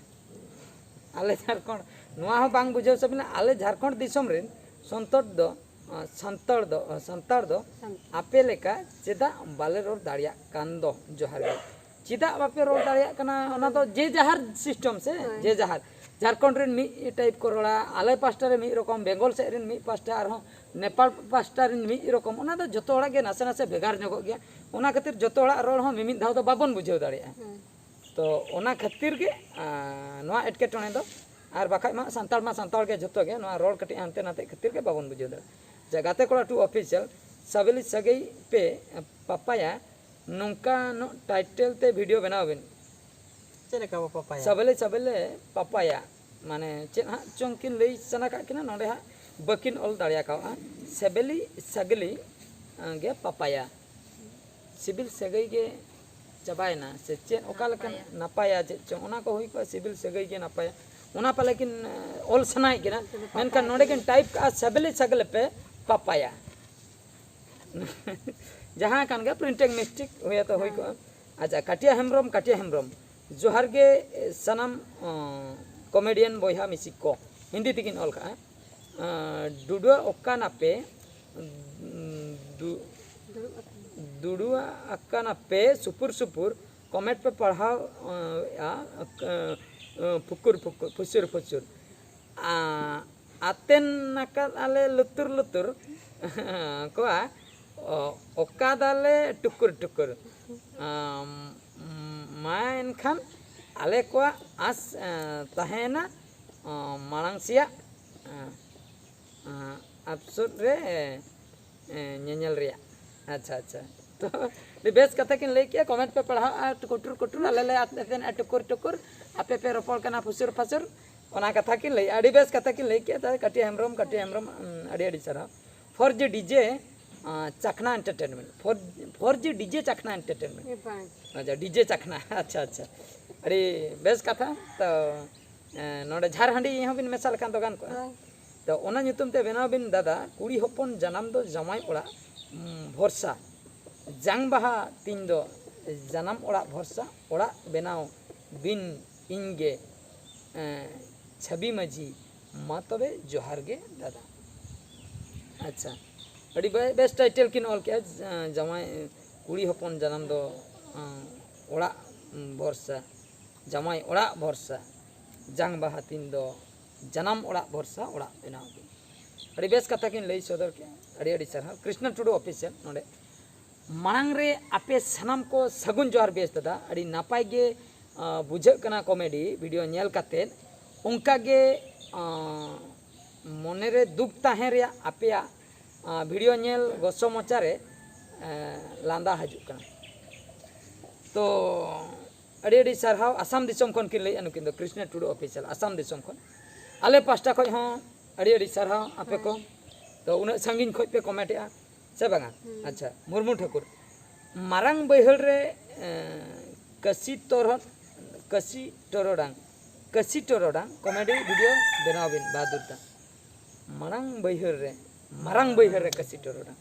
ᱟᱞᱮ ᱡᱷᱟᱲᱠᱷᱚᱸᱰ, ᱱᱚᱣᱟ ᱦᱚᱸ ᱵᱟᱝ ᱵᱩᱡᱷᱟᱹᱣ ᱥᱟᱹᱵᱤᱛ ᱞᱮᱱᱟ᱾ ᱟᱞᱮ ᱡᱷᱟᱲᱠᱷᱚᱸᱰ ᱫᱤᱥᱚᱢ ᱨᱮᱱ ᱥᱚᱱᱛᱚᱨ ᱫᱚ, ᱟ, ᱥᱟᱱᱛᱟᱲ ᱫᱚ, ᱟ, ᱥᱟᱱᱛᱟᱲ ᱫᱚ ᱥᱟᱱᱛᱟᱲ᱾ ᱟᱯᱮ ᱞᱮᱠᱟ ᱪᱮᱫᱟᱜ ᱵᱟᱞᱮ ᱨᱚᱲ ᱫᱟᱲᱮᱭᱟᱜ ᱠᱟᱱ ᱫᱚ? ᱡᱚᱦᱟᱨ ᱜᱮ᱾ ᱪᱮᱫᱟᱜ ᱵᱟᱯᱮ ᱨᱚᱲ ᱫᱟᱲᱮᱭᱟᱜ ᱠᱟᱱᱟ, ᱚᱱᱟ ᱫᱚ ᱡᱮ ᱡᱟᱦᱟᱨ ᱥᱤᱥᱴᱮᱢ ᱥᱮ, ᱦᱳᱭ᱾ ᱡᱮ ᱡᱟᱦᱟᱨ᱾ ᱡᱷᱟᱲᱠᱷᱚᱸᱰ ᱨᱮᱱ ᱢᱤᱫ ᱴᱟᱭᱤᱯ ᱠᱚ ᱨᱚᱲᱟ, ᱟᱞᱮ ᱯᱟᱥᱴᱟ ᱨᱮ ᱢᱤᱫ ᱨᱚᱠᱚᱢ, ᱵᱮᱝᱜᱚᱞ ᱥᱮᱫ ᱨᱮᱱ ᱢᱤᱫ ᱯᱟᱥᱴᱟ, ᱟᱨᱦᱚᱸ ᱱᱮᱯᱟᱞ ᱯᱟᱥᱴᱟ ᱨᱮᱱ ᱢᱤᱫ ᱨᱚᱠᱚᱢ᱾ ᱚᱱᱟ ᱫᱚ ᱡᱚᱛᱚ ᱦᱚᱲᱟᱜ ᱜᱮ ᱱᱟᱥᱮ ᱱᱟᱥᱮ ᱵᱷᱮᱜᱟᱨ ᱧᱚᱜᱚᱜ ᱜᱮᱭᱟ᱾ ᱚᱱᱟ ᱠᱷᱟᱹᱛᱤᱨ ᱡᱚᱛᱚ ᱦᱚᱲᱟᱜ ᱨᱚᱲ ᱦᱚᱸ ᱢᱤᱢᱤᱫ ᱫᱷᱟᱣ ᱫᱚ ᱵᱟᱵᱚᱱ ᱵᱩᱡᱷᱟᱹᱣ ᱫᱟᱲᱮᱭᱟᱜᱼᱟ᱾ ᱦᱳᱭ᱾ ᱛᱚ, ᱚᱱᱟ ᱠᱷᱟᱹᱛᱤᱨ ᱜᱮ, ᱟᱸ, ᱱᱚᱣᱟ ᱮᱴᱠᱮᱴᱚᱬᱮ ᱫᱚ᱾ ᱟᱨ ᱵᱟᱠᱷᱟᱡ ᱢᱟ ᱥᱟᱱᱛᱟᱲ ᱢᱟ ᱥᱟᱱᱛᱟᱲ ᱜᱮ ᱡᱚᱛᱚ ᱜᱮ, ᱱᱚᱣᱟ ᱨᱚᱲ ᱠᱟᱹᱴᱤᱡ ᱦᱟᱱᱛᱮ ᱱᱟᱛᱮ ᱠᱷᱟᱹᱛᱤᱨ ᱜᱮ ᱵᱟᱵᱚᱱ ᱵᱩᱡᱷᱟᱹᱣ ᱫᱟᱲᱮᱭᱟᱜᱼᱟ᱾ ᱡᱟ ᱜᱟᱛᱮ ᱠᱚᱲᱟ ᱴᱩ ᱚᱯᱷᱤᱥᱤᱭᱟᱞ, ᱥᱟᱵᱮᱞᱤ ᱥᱟᱹᱜᱟᱹᱭ ᱯᱮ ᱯᱟᱯᱟᱭᱟ, ᱱᱚᱝᱠᱟᱱᱚᱜ ᱴᱟᱭᱴᱮᱞ ᱛᱮ ᱵᱷᱤᱰᱤᱭᱳ ᱵᱮᱱᱟᱣ ᱵᱤᱱ᱾ ᱪᱮᱫ ᱞᱮᱠᱟ ᱵᱚ ᱯᱟᱯᱟᱭᱟ? ᱥᱟᱵᱮᱞᱮ ᱥᱟᱵᱮᱞᱮ ᱯᱟᱯᱟᱭᱟ, ᱢᱟᱱᱮ ᱪᱮᱫ ᱦᱟᱸᱜ ᱪᱚᱝ ᱠᱤᱱ ᱞᱟᱹᱭ ᱥᱟᱱᱟ ᱠᱟᱜ ᱠᱤᱱᱟ, ᱱᱚᱰᱮ ᱦᱟᱸᱜ ᱵᱟᱹᱠᱤᱱ ᱚᱞ ᱫᱟᱲᱮ ᱟᱠᱟᱣᱟᱜᱼᱟ᱾ ᱥᱮᱵᱮᱞᱤ ᱥᱟᱜᱮᱞᱤ, ᱟᱸ, ᱜᱮ ᱯᱟᱯᱟᱭᱟ᱾ ᱥᱤᱵᱤᱞ ᱥᱟᱹᱜᱟᱹᱭ ᱜᱮ ᱪᱟᱵᱟᱭᱮᱱᱟ ᱥᱮ ᱪᱮᱫ, ᱚᱠᱟ ᱞᱮᱠᱟᱱ ᱱᱟᱯᱟᱭᱟ᱾ ᱱᱟᱯᱟᱭᱟ ᱪᱮᱫ ᱪᱚᱝ, ᱚᱱᱟ ᱠᱚ ᱦᱩᱭ ᱠᱚᱜᱼᱟ, ᱥᱤᱵᱤᱞ ᱥᱟᱹᱜᱟᱹᱭ ᱜᱮ ᱱᱟᱯᱟᱭᱟ᱾ ᱚᱱᱟ ᱯᱟᱞᱮ ᱠᱤᱱ, ᱟᱸ, ᱚᱞ ᱥᱟᱱᱟᱭᱮᱫ ᱠᱤᱱᱟ, ᱢᱮᱱᱠᱷᱟᱱ ᱱᱚᱰᱮ ᱠᱤᱱ ᱴᱟᱭᱤᱯ ᱠᱟᱜᱼᱟ, ᱥᱮᱵᱮᱞᱤ ᱥᱟᱜᱮᱞᱮ ᱯᱮ ᱯᱟᱯᱟᱭᱟ᱾ ᱡᱟᱦᱟᱸ ᱠᱟᱱ ᱜᱮ, ᱯᱨᱤᱱᱴᱤᱝ ᱢᱤᱥᱴᱮᱠ ᱦᱩᱭ ᱛᱚ ᱦᱩᱭ ᱠᱚᱜᱼᱟ᱾ ᱟᱪᱪᱷᱟ, ᱠᱟᱴᱤᱭᱟ ᱦᱮᱢᱵᱨᱚᱢ, ᱠᱟᱴᱤᱭᱟ ᱦᱮᱢᱵᱨᱚᱢ, ᱡᱚᱦᱟᱨ ᱜᱮ, ᱮ, ᱥᱟᱱᱟᱢ, ᱚ, ᱠᱚᱢᱮᱰᱤᱭᱟᱱ ᱵᱚᱭᱦᱟ ᱢᱤᱥᱤ ᱠᱚ, ᱦᱤᱱᱫᱤ ᱛᱮᱠᱤᱱ ᱚᱞ ᱠᱟᱜᱼᱟ᱾ ᱟᱸ, ᱰᱩᱰᱩ ᱚᱠᱟ ᱱᱟᱯᱮ, ᱩᱸ, ᱫᱩ-, ᱫᱩᱲᱩᱵ ᱟᱠᱟᱱᱟ᱾ ᱫᱩᱲᱩᱵ ᱟᱠᱟᱱᱟ ᱯᱮ ᱥᱩᱯᱩᱨ ᱥᱩᱯᱩᱨ, ᱠᱚᱢᱮᱱᱴ ᱯᱮ ᱯᱟᱲᱦᱟᱣ, ᱟᱸ, ᱟ, ᱟᱸ, ᱟᱸ, ᱯᱷᱩᱠᱩᱨ ᱯᱷᱩᱠᱩᱨ, ᱯᱷᱩᱥᱩᱨ ᱯᱷᱩᱥᱩᱨ᱾ ᱟᱸ, ᱟᱛᱮᱱ ᱟᱠᱟᱫ ᱟᱞᱮ ᱞᱩᱛᱩᱨ ᱞᱩᱛᱩᱨ ᱠᱚᱣᱟ, ᱚ-, ᱚᱠᱟᱫᱟᱞᱮ ᱴᱩᱠᱩᱨ ᱴᱩᱠᱩᱨ᱾ ᱟᱢ, ᱢᱟ ᱮᱱᱠᱷᱟᱱ ᱟᱞᱮ ᱠᱚᱣᱟᱜ ᱟᱸᱥ, ᱮᱸ, ᱛᱟᱦᱮᱸᱭᱮᱱᱟ, ᱚ, ᱢᱟᱲᱟᱝ ᱥᱮᱭᱟᱜ, ᱮᱸ, ᱮᱸ, ᱟᱯᱥᱳᱫ ᱨᱮ ᱮ, ᱧᱮᱧᱮᱞ ᱨᱮᱭᱟᱜ᱾ ᱟᱪᱪᱷᱟ, ᱟᱪᱪᱷᱟ᱾ ᱛᱚ ᱟᱹᱰᱤ ᱵᱮᱥ ᱠᱟᱛᱷᱟ ᱠᱤᱱ ᱞᱟᱹᱭ ᱠᱮᱜᱼᱟ, ᱠᱚᱢᱮᱱᱴ ᱯᱮ ᱯᱟᱲᱦᱟᱣᱟ, ᱠᱩᱴᱩᱨ ᱠᱩᱴᱩᱨ, ᱟᱞᱮ ᱞᱮ ᱟᱛᱮᱱᱟ ᱴᱩᱠᱩᱨ ᱴᱩᱠᱩᱨ, ᱟᱯᱮ ᱯᱮ ᱨᱚᱯᱚᱲ ᱠᱟᱱᱟ ᱯᱷᱩᱥᱩᱨ ᱯᱷᱟᱥᱩᱨ, ᱚᱱᱟ ᱠᱟᱛᱷᱟ ᱠᱤᱱ ᱞᱟᱹᱭ, ᱟᱹᱰᱤ ᱵᱮᱥ ᱠᱟᱛᱷᱟ ᱠᱤᱱ ᱞᱟᱹᱭ ᱠᱮᱜᱼᱟ᱾ ᱛᱟᱦᱞᱮ ᱠᱟᱹᱴᱤ ᱦᱮᱢᱵᱨᱚᱢ, ᱠᱟᱹᱴᱤ ᱦᱮᱢᱵᱨᱚᱢ, ᱩᱢ, ᱟᱹᱰᱤ ᱟᱹᱰᱤ ᱥᱟᱨᱦᱟᱣ᱾ ᱯᱷᱳᱨ ᱡᱤ ᱰᱤᱡᱮ, ᱟ, Chakhna entertainment, four, four G DJ Chakhna entertainment. ᱟᱪᱪᱷᱟ, ᱰᱤᱡᱮ ᱪᱟᱠᱷᱱᱟ᱾ ᱟᱪᱪᱷᱟ, ᱟᱪᱪᱷᱟ, ᱟᱹᱰᱤ ᱵᱮᱥ ᱠᱟᱛᱷᱟ᱾ ᱛᱚ ᱮ, ᱱᱚᱰᱮ ᱡᱷᱟᱨᱦᱟᱸᱰᱤ ᱦᱚᱸᱵᱤᱱ ᱢᱮᱥᱟ ᱞᱮᱠᱷᱟᱱ ᱫᱚ ᱜᱟᱱ ᱠᱚᱜᱼᱟ᱾ ᱛᱚ ᱚᱱᱟ ᱧᱩᱛᱩᱢ ᱛᱮ ᱵᱮᱱᱟᱣ ᱵᱤᱱ ᱫᱟᱫᱟ, ᱠᱩᱲᱤ ᱦᱚᱯᱚᱱ ᱡᱟᱱᱟᱢ ᱫᱚ ᱡᱟᱶᱟᱭ ᱚᱲᱟᱜ, ᱩᱢ, ᱵᱷᱚᱨᱥᱟ᱾ ᱡᱟᱝ ᱵᱟᱦᱟ ᱛᱤᱧ ᱫᱚ ᱡᱟᱱᱟᱢ ᱚᱲᱟᱜ ᱵᱷᱚᱨᱥᱟ, ᱚᱲᱟᱜ ᱵᱮᱱᱟᱣ ᱵᱤᱱ ᱤᱧ ᱜᱮ, ᱮ, ᱪᱷᱟᱹᱵᱤ ᱢᱟᱹᱡᱷᱤ, ᱢᱟ ᱛᱚᱵᱮ ᱡᱚᱦᱟᱨ ᱜᱮ ᱫᱟᱫᱟ᱾ ᱟᱪᱪᱷᱟ, ᱟᱹᱰᱤ ᱵᱮ-, ᱵᱮᱥ ᱴᱟᱭᱴᱮᱞ ᱠᱤᱱ ᱚᱞ ᱠᱮᱜᱼᱟ, ᱡᱟ-, ᱡᱟᱶᱟᱭ, ᱠᱩᱲᱤ ᱦᱚᱯᱚᱱ ᱡᱟᱱᱟᱢ ᱫᱚ, ᱮ, ᱚᱲᱟᱜ, ᱩᱢ, ᱵᱷᱚᱨᱥᱟ, ᱡᱟᱶᱟᱭ ᱚᱲᱟᱜ ᱵᱷᱚᱨᱥᱟ, ᱡᱟᱝ ᱵᱟᱦᱟ ᱛᱤᱧ ᱫᱚ ᱡᱟᱱᱟᱢ ᱚᱲᱟᱜ ᱵᱷᱚᱨᱥᱟ, ᱚᱲᱟᱜ ᱵᱮᱱᱟᱣ ᱵᱤᱱ᱾ ᱟᱹᱰᱤ ᱵᱮᱥ ᱠᱟᱛᱷᱟ ᱠᱤᱱ ᱞᱟᱹᱭ ᱥᱚᱫᱚᱨ ᱠᱮᱜᱼᱟ, ᱟᱹᱰᱤ ᱟᱹᱰᱤ ᱥᱟᱨᱦᱟᱣ᱾ ᱠᱨᱤᱥᱱᱟ ᱴᱩᱰᱩ ᱚᱯᱷᱤᱥᱤᱭᱟᱞ ᱱᱚᱰᱮ᱾ ᱢᱟᱲᱟᱝ ᱨᱮ ᱟᱯᱮ ᱥᱟᱱᱟᱢ ᱠᱚ ᱥᱟᱹᱜᱩᱱ ᱡᱚᱦᱟᱨ ᱵᱮᱥ ᱫᱟᱫᱟ, ᱟᱹᱰᱤ ᱱᱟᱯᱟᱭ ᱜᱮ, ᱟ, ᱵᱩᱡᱷᱟᱹᱜ ᱠᱟᱱᱟ ᱠᱚᱢᱮᱰᱤ ᱵᱷᱤᱰᱤᱭᱳ ᱧᱮᱞ ᱠᱟᱛᱮᱫ᱾ ᱚᱱᱠᱟ ᱜᱮ, ᱟ, ᱢᱚᱱᱮ ᱨᱮ ᱫᱩᱠ ᱛᱟᱦᱮᱸ ᱨᱮᱭᱟᱜ ᱟᱯᱮᱭᱟᱜ, ᱟ, ᱵᱷᱤᱰᱤᱭᱳ ᱧᱮᱞ ᱜᱚᱥᱚ ᱢᱚᱪᱟ ᱨᱮ, ᱮ, ᱞᱟᱸᱫᱟ ᱦᱤᱡᱩᱜ ᱠᱟᱱᱟ᱾ ᱛᱚ ᱟᱹᱰᱤ ᱟᱹᱰᱤ ᱥᱟᱨᱦᱟᱣ, ᱟᱥᱟᱢ ᱫᱤᱥᱚᱢ ᱠᱷᱚᱱ ᱠᱤᱱ ᱞᱟᱹᱭᱮᱫᱼᱟ ᱱᱩᱠᱤᱱ ᱫᱚ, ᱠᱨᱤᱥᱱᱟ ᱴᱩᱰᱩ ᱚᱯᱷᱤᱥᱤᱭᱟᱞ, ᱟᱥᱟᱢ ᱫᱤᱥᱚᱢ ᱠᱷᱚᱱ᱾ ᱟᱞᱮ ᱯᱟᱦᱴᱟ ᱠᱷᱚᱱ ᱦᱚᱸ ᱟᱹᱰᱤ ᱟᱹᱰᱤ ᱥᱟᱨᱦᱟᱣ ᱟᱯᱮ ᱠᱚ᱾ ᱛᱚ ᱩᱱᱟᱹᱜ ᱥᱟᱺᱜᱤᱧ ᱠᱷᱚᱱ ᱯᱮ ᱠᱚᱢᱮᱱᱴᱮᱜᱼᱟ ᱥᱮ ᱵᱟᱝᱟ? ᱟᱪᱪᱷᱟ, ᱢᱩᱨᱢᱩ ᱴᱷᱟᱹᱠᱩᱨ, ᱢᱟᱨᱟᱝ ᱵᱟᱹᱭᱦᱟᱹᱲ ᱨᱮ, ᱮ, ᱠᱟᱹᱥᱤ ᱛᱚᱨᱚ-, ᱠᱟᱹᱥᱤ ᱴᱚᱨᱚᱰᱟᱝ, ᱠᱟᱹᱥᱤ ᱴᱚᱨᱚᱰᱟᱝ ᱠᱚᱢᱮᱰᱤ ᱵᱷᱤᱰᱤᱭᱳ ᱵᱮᱱᱟᱣ ᱵᱤᱱ ᱵᱟᱦᱟᱫᱩᱨ ᱫᱟ᱾ ᱢᱟᱨᱟᱝ ᱵᱟᱹᱭᱦᱟᱹᱲ ᱨᱮ, ᱢᱟᱨᱟᱝ ᱵᱟᱹᱭᱦᱟᱹᱲ ᱨᱮ ᱠᱟᱹᱥᱤ ᱴᱚᱨᱚᱰᱟᱝ᱾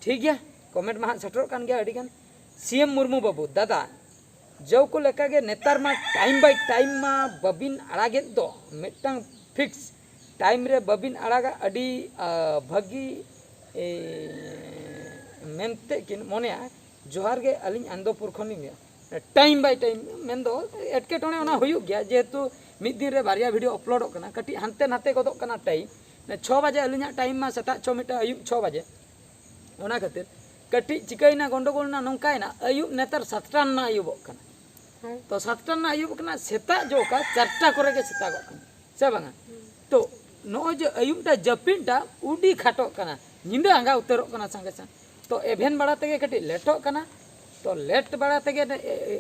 ᱴᱷᱤᱠ ᱜᱮᱭᱟ, ᱠᱚᱢᱮᱱᱴ ᱢᱟ ᱦᱟᱸᱜ ᱥᱮᱴᱮᱨᱚᱜ ᱠᱟᱱ ᱜᱮᱭᱟ ᱟᱹᱰᱤ ᱜᱟᱱ᱾ ᱥᱤ ᱮᱢ ᱢᱩᱨᱢᱩ ᱵᱟᱹᱵᱩ, ᱫᱟᱫᱟ, ᱡᱟᱹᱣ ᱠᱚ ᱞᱮᱠᱟᱜᱮ ᱱᱮᱛᱟᱨ ᱢᱟ ᱴᱟᱭᱤᱢ ᱵᱟᱭ ᱴᱟᱭᱤᱢ ᱢᱟ ᱵᱟᱹᱵᱤᱱ ᱟᱲᱟᱜᱮᱫ ᱫᱚ, ᱢᱤᱫᱴᱟᱝ ᱯᱷᱤᱠᱥ ᱴᱟᱭᱤᱢ ᱨᱮ ᱵᱟᱹᱵᱤᱱ ᱟᱲᱟᱜᱟ, ᱟᱹᱰᱤ, ᱟ, ᱵᱷᱟᱹᱜᱤ, ᱮ, ᱢᱮᱱᱛᱮ ᱠᱤᱱ ᱢᱚᱱᱮᱭᱟ᱾ ᱡᱚᱦᱟᱨ ᱜᱮ, ᱟᱹᱞᱤᱧ ᱟᱱᱫᱚᱯᱩᱨ ᱠᱷᱚᱱ ᱞᱤᱧ ᱞᱟᱹᱭᱟ᱾ ᱴᱟᱭᱤᱢ ᱵᱟᱭ ᱴᱟᱭᱤᱢ ᱢᱮᱱᱫᱚ ᱮᱴᱠᱮᱴᱚᱬᱮ ᱚᱱᱟ ᱦᱩᱭᱩᱜ ᱜᱮᱭᱟ, ᱡᱮᱦᱮᱛᱩ ᱢᱤᱫ ᱫᱤᱱ ᱨᱮ ᱵᱟᱨᱭᱟ ᱵᱷᱤᱰᱤᱭᱳ ᱟᱯᱞᱳᱰᱚᱜ ᱠᱟᱱᱟ, ᱠᱟᱹᱴᱤᱡ ᱦᱟᱱᱛᱮ ᱱᱟᱛᱮ ᱜᱚᱫᱚᱜ ᱠᱟᱱᱟ ᱴᱟᱭᱤᱢ᱾ ᱪᱷᱚ ᱵᱟᱡᱮ ᱟᱹᱞᱤᱧᱟᱜ ᱴᱟᱭᱤᱢ ᱢᱟ ᱥᱮᱛᱟᱜ ᱪᱷᱚ, ᱢᱤᱫᱴᱟᱝ ᱟᱹᱭᱩᱵ ᱪᱷᱚ ᱵᱟᱡᱮ᱾ ᱚᱱᱟ ᱠᱷᱟᱹᱛᱤᱨ ᱠᱟᱹᱴᱤᱡ ᱪᱤᱠᱟᱹᱭᱮᱱᱟ, ᱜᱚᱱᱰᱚᱜᱳᱞ ᱮᱱᱟ, ᱱᱚᱝᱠᱟᱭᱮᱱᱟ, ᱟᱹᱭᱩᱵ ᱱᱮᱛᱟᱨ ᱥᱟᱛᱴᱟ ᱨᱮᱱᱟᱜ ᱟᱹᱭᱩᱵᱚᱜ ᱠᱟᱱᱟ᱾ ᱦᱮᱸ᱾ ᱛᱚ ᱥᱟᱛᱴᱟ ᱨᱮᱱᱟᱜ ᱟᱹᱭᱩᱵᱚᱜ ᱠᱟᱱᱟ, ᱥᱮᱛᱟᱜ ᱡᱚᱠᱷᱟ ᱪᱟᱨᱴᱟ ᱠᱚᱨᱮ ᱜᱮ ᱥᱮᱛᱟᱜᱚᱜ ᱠᱟᱱᱟ, ᱥᱮ ᱵᱟᱝᱟ? ᱦᱩᱸ᱾ ᱛᱚ ᱱᱚᱜᱼᱚᱭ ᱡᱮ ᱟᱹᱭᱩᱵᱴᱟ ᱡᱟᱹᱯᱤᱫᱴᱟ ᱩᱰᱤ ᱠᱷᱟᱴᱚᱜ ᱠᱟᱱᱟ, ᱧᱤᱫᱟᱹ ᱟᱸᱜᱟ ᱩᱛᱟᱹᱨᱚᱜ ᱠᱟᱱᱟ ᱥᱟᱸᱜᱮ ᱥᱟᱝ᱾ ᱛᱚ ᱮᱵᱷᱮᱱ ᱵᱟᱲᱟ ᱛᱮᱜᱮ ᱠᱟᱹᱴᱤᱡ ᱞᱮᱴᱚᱜ ᱠᱟᱱᱟ᱾ ᱛᱚ ᱞᱮᱴ ᱵᱟᱲᱟ ᱛᱮᱜᱮ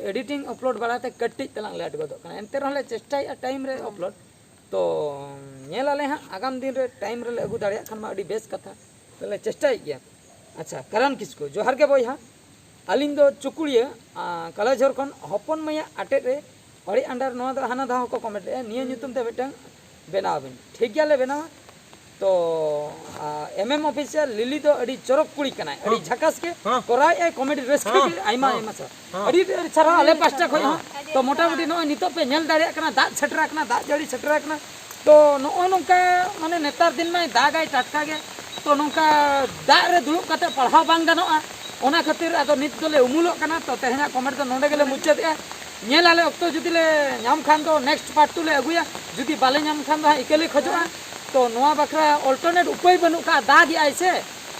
ᱮᱰᱤᱴᱤᱝ ᱟᱯᱞᱳᱰ ᱵᱟᱲᱟᱛᱮ ᱠᱟᱹᱴᱤᱡ ᱛᱟᱞᱟᱝ ᱞᱮᱴ ᱜᱚᱫᱚᱜ ᱠᱟᱱᱟ᱾ ᱮᱱᱛᱮ ᱨᱮᱦᱚᱸ ᱞᱮ ᱪᱮᱥᱴᱟᱭᱮᱫᱼᱟ ᱴᱟᱭᱤᱢ ᱨᱮ ᱟᱯᱞᱳᱰ᱾ ᱛᱚ ᱧᱮᱞ ᱟᱞᱮ ᱦᱟᱸᱜ ᱟᱜᱟᱢ ᱫᱤᱱ ᱨᱮ ᱴᱟᱭᱤᱢ ᱨᱮᱞᱮ ᱟᱹᱜᱩ ᱫᱟᱲᱮᱭᱟᱜ ᱠᱷᱟᱱ ᱢᱟ ᱟᱹᱰᱤ ᱵᱮᱥ ᱠᱟᱛᱷᱟ᱾ ᱛᱚᱞᱮ ᱪᱮᱥᱴᱟᱭᱮᱫ ᱜᱮᱭᱟ᱾ ᱟᱪᱪᱷᱟ, ᱠᱟᱨᱟᱱ ᱠᱤᱥᱠᱩ, ᱡᱚᱦᱟᱨ ᱜᱮ ᱵᱚᱭᱦᱟ᱾ ᱟᱹᱞᱤᱧ ᱫᱚ ᱪᱩᱠᱩᱲᱤᱭᱟᱹ, ᱟᱸ, ᱠᱟᱞᱟᱡᱷᱳᱨ ᱠᱷᱚᱱ ᱦᱚᱯᱚᱱ ᱢᱟᱹᱭᱟᱜ ᱟᱴᱮᱫ ᱨᱮ ᱟᱹᱰᱤ under ᱱᱚᱣᱟ ᱫᱚ ᱦᱟᱱᱟ ᱫᱷᱟᱣ ᱦᱚᱸᱠᱚ ᱠᱚᱢᱮᱱᱴ ᱞᱮᱫᱼᱟ, ᱱᱤᱭᱟᱹ ᱧᱩᱛᱩᱢ ᱛᱮ ᱢᱤᱫᱴᱟᱝ ᱵᱮᱱᱟᱣ ᱵᱤᱱ᱾ ᱴᱷᱤᱠ ᱜᱮᱭᱟ, ᱞᱮ ᱵᱮᱱᱟᱣᱟ᱾ ᱛᱚ ᱮᱢ ᱮᱢ ᱚᱯᱷᱤᱥᱤᱭᱟᱞ ᱞᱤᱞᱤ ᱫᱚ ᱟᱹᱰᱤ ᱪᱚᱨᱚᱠ ᱠᱩᱲᱤ ᱠᱟᱱᱟᱭ, ᱟᱹᱰᱤ ᱦᱚᱸ᱾ ᱡᱷᱟᱠᱟᱥ ᱜᱮ ᱦᱚᱸ᱾ ᱠᱚᱨᱟᱣᱮᱫᱼᱟᱭ ᱠᱚᱢᱮᱰᱤ, ᱨᱟᱹᱥᱠᱟᱹ ᱦᱚᱸ᱾ ᱜᱮ᱾ ᱟᱭᱢᱟ ᱦᱚᱸ᱾ ᱟᱭᱢᱟ ᱥᱟᱨᱦᱟᱣ᱾ ᱦᱚᱸ᱾ ᱟᱹᱰᱤ ᱟᱹᱰᱤ ᱥᱟᱨᱦᱟᱣ ᱟᱞᱮ ᱯᱟᱥᱴᱟ ᱠᱷᱚᱱ ᱦᱚᱸ᱾ ᱛᱚ ᱢᱚᱴᱟᱢᱩᱴᱤ ᱱᱚᱜᱼᱚᱭ ᱱᱤᱛᱚᱜ ᱯᱮ ᱧᱮᱞ ᱫᱟᱲᱮᱭᱟᱜ ᱠᱟᱱᱟ, ᱫᱟᱜ ᱥᱮᱴᱮᱨ ᱟᱠᱟᱱᱟ, ᱫᱟᱜ ᱡᱟᱹᱲᱤ ᱥᱮᱴᱮᱨ ᱟᱠᱟᱱᱟ᱾ ᱛᱚ ᱱᱚᱜᱼᱚᱭ ᱱᱚᱝᱠᱟ, ᱢᱟᱱᱮ ᱱᱮᱛᱟᱨ ᱫᱤᱱ ᱢᱟᱭ ᱫᱟᱜᱟᱭ ᱴᱟᱴᱠᱟ ᱜᱮ᱾ ᱛᱚ ᱱᱚᱝᱠᱟ ᱫᱟᱜ ᱨᱮ ᱫᱩᱲᱩᱵ ᱠᱟᱛᱮ ᱯᱟᱲᱦᱟᱣ ᱵᱟᱝ ᱜᱟᱱᱚᱜᱼᱟ, ᱚᱱᱟ ᱠᱷᱟᱹᱛᱤᱨ ᱟᱫᱚ ᱱᱤᱛ ᱫᱚᱞᱮ ᱩᱢᱩᱞᱚᱜ ᱠᱟᱱᱟ᱾ ᱛᱚ ᱛᱮᱦᱮᱧᱟᱜ ᱠᱚᱢᱮᱰᱤ ᱫᱚ ᱱᱚᱰᱮ ᱜᱮᱞᱮ ᱢᱩᱪᱟᱹᱫᱮᱜᱼᱟ᱾ ᱧᱮᱞ ᱟᱞᱮ ᱚᱠᱛᱚ ᱡᱩᱫᱤ ᱞᱮ ᱧᱟᱢ ᱠᱷᱟᱱ ᱫᱚ next part two ᱞᱮ ᱟᱹᱜᱩᱭᱟ, ᱡᱩᱫᱤ ᱵᱟᱞᱮ ᱧᱟᱢ ᱠᱷᱟᱱ ᱫᱚ ᱦᱟᱸᱜ ᱤᱠᱟᱹ ᱞᱮ ᱠᱷᱚᱡᱚᱜᱼᱟ᱾ ᱛᱚ ᱱᱚᱣᱟ ᱵᱟᱠᱷᱨᱟ alternate ᱩᱯᱟᱹᱭ ᱵᱟᱹᱱᱩᱜ ᱠᱟᱜᱼᱟ, ᱫᱟᱜ ᱮᱜᱼᱟᱭ ᱥᱮ᱾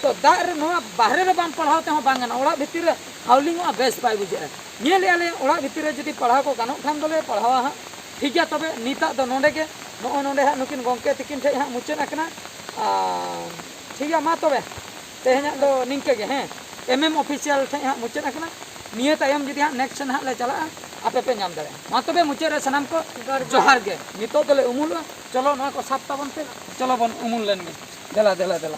ᱛᱚ ᱫᱟᱜ ᱨᱮ ᱱᱚᱣᱟ ᱵᱟᱦᱨᱮ ᱨᱮ ᱵᱟᱢ ᱯᱟᱲᱦᱟᱣ ᱛᱮᱦᱚᱸ ᱵᱟᱝ ᱜᱟᱱᱚᱜᱼᱟ, ᱚᱲᱟᱜ ᱵᱷᱤᱛᱤᱨ ᱨᱮ ᱦᱟᱣᱞᱤᱝ ᱚᱜᱼᱟ, ᱵᱮᱥ ᱵᱟᱭ ᱵᱩᱡᱷᱟᱹᱜᱼᱟ᱾ ᱧᱮᱞᱮᱜᱼᱟ ᱞᱮ ᱚᱲᱟᱜ ᱵᱷᱤᱛᱤᱨ ᱨᱮ ᱡᱩᱫᱤ ᱯᱟᱲᱦᱟᱣ ᱠᱚ ᱜᱟᱱᱚᱜ ᱠᱷᱟᱱ ᱫᱚᱞᱮ ᱯᱟᱲᱦᱟᱣᱟ ᱦᱟᱸᱜ᱾ ᱴᱷᱤᱠ ᱜᱮᱭᱟ, ᱛᱚᱵᱮ ᱱᱤᱛᱟᱜ ᱫᱚ ᱱᱚᱰᱮ ᱜᱮ, ᱱᱚᱜᱼᱚᱭ ᱱᱚᱰᱮ ᱦᱟᱸᱜ ᱱᱩᱠᱤᱱ ᱜᱚᱢᱠᱮ ᱛᱤᱠᱤᱱ ᱴᱷᱮᱡ ᱦᱟᱸᱜ ᱢᱩᱪᱟᱹᱫ ᱟᱠᱟᱱᱟ᱾ ᱟᱨ ᱴᱷᱤᱠ ᱜᱮᱭᱟ, ᱢᱟ ᱛᱚᱵᱮ ᱛᱮᱦᱮᱧᱟᱜ ᱫᱚ ᱱᱤᱝᱠᱟᱹ ᱜᱮ, ᱦᱮᱸ, ᱮᱢ ᱮᱢ ᱚᱯᱷᱤᱥᱤᱭᱟᱞ ᱴᱷᱮᱡ ᱦᱟᱸᱜ ᱢᱩᱪᱟᱹᱫ ᱟᱠᱟᱱᱟ᱾ ᱱᱤᱭᱟᱹ ᱛᱟᱭᱚᱢ ᱡᱩᱫᱤ ᱦᱟᱸᱜ next ᱥᱮᱱ ᱦᱟᱸᱜ ᱞᱮ ᱪᱟᱞᱟᱜᱼᱟ, ᱟᱯᱮ ᱯᱮ ᱧᱟᱢ ᱫᱟᱲᱮᱭᱟᱜᱼᱟ᱾ ᱢᱟ ᱛᱚᱵᱮ ᱢᱩᱪᱟᱹᱫ ᱨᱮ ᱥᱟᱱᱟᱢ ᱠᱚ ᱡᱚᱦᱟᱨ᱾ ᱡᱚᱦᱟᱨ ᱜᱮ᱾ ᱱᱤᱛᱚᱜ ᱫᱚᱞᱮ ᱩᱢᱩᱞᱚᱜᱼᱟ᱾ ᱪᱚᱞᱚ ᱱᱚᱣᱟ ᱠᱚ ᱥᱟᱵ ᱛᱟᱵᱚᱱ ᱯᱮ, ᱪᱚᱞᱚ ᱵᱚᱱ ᱩᱢᱩᱞ ᱞᱮᱱ ᱜᱮ᱾ ᱫᱮᱞᱟ, ᱫᱮᱞᱟ, ᱫᱮᱞᱟ᱾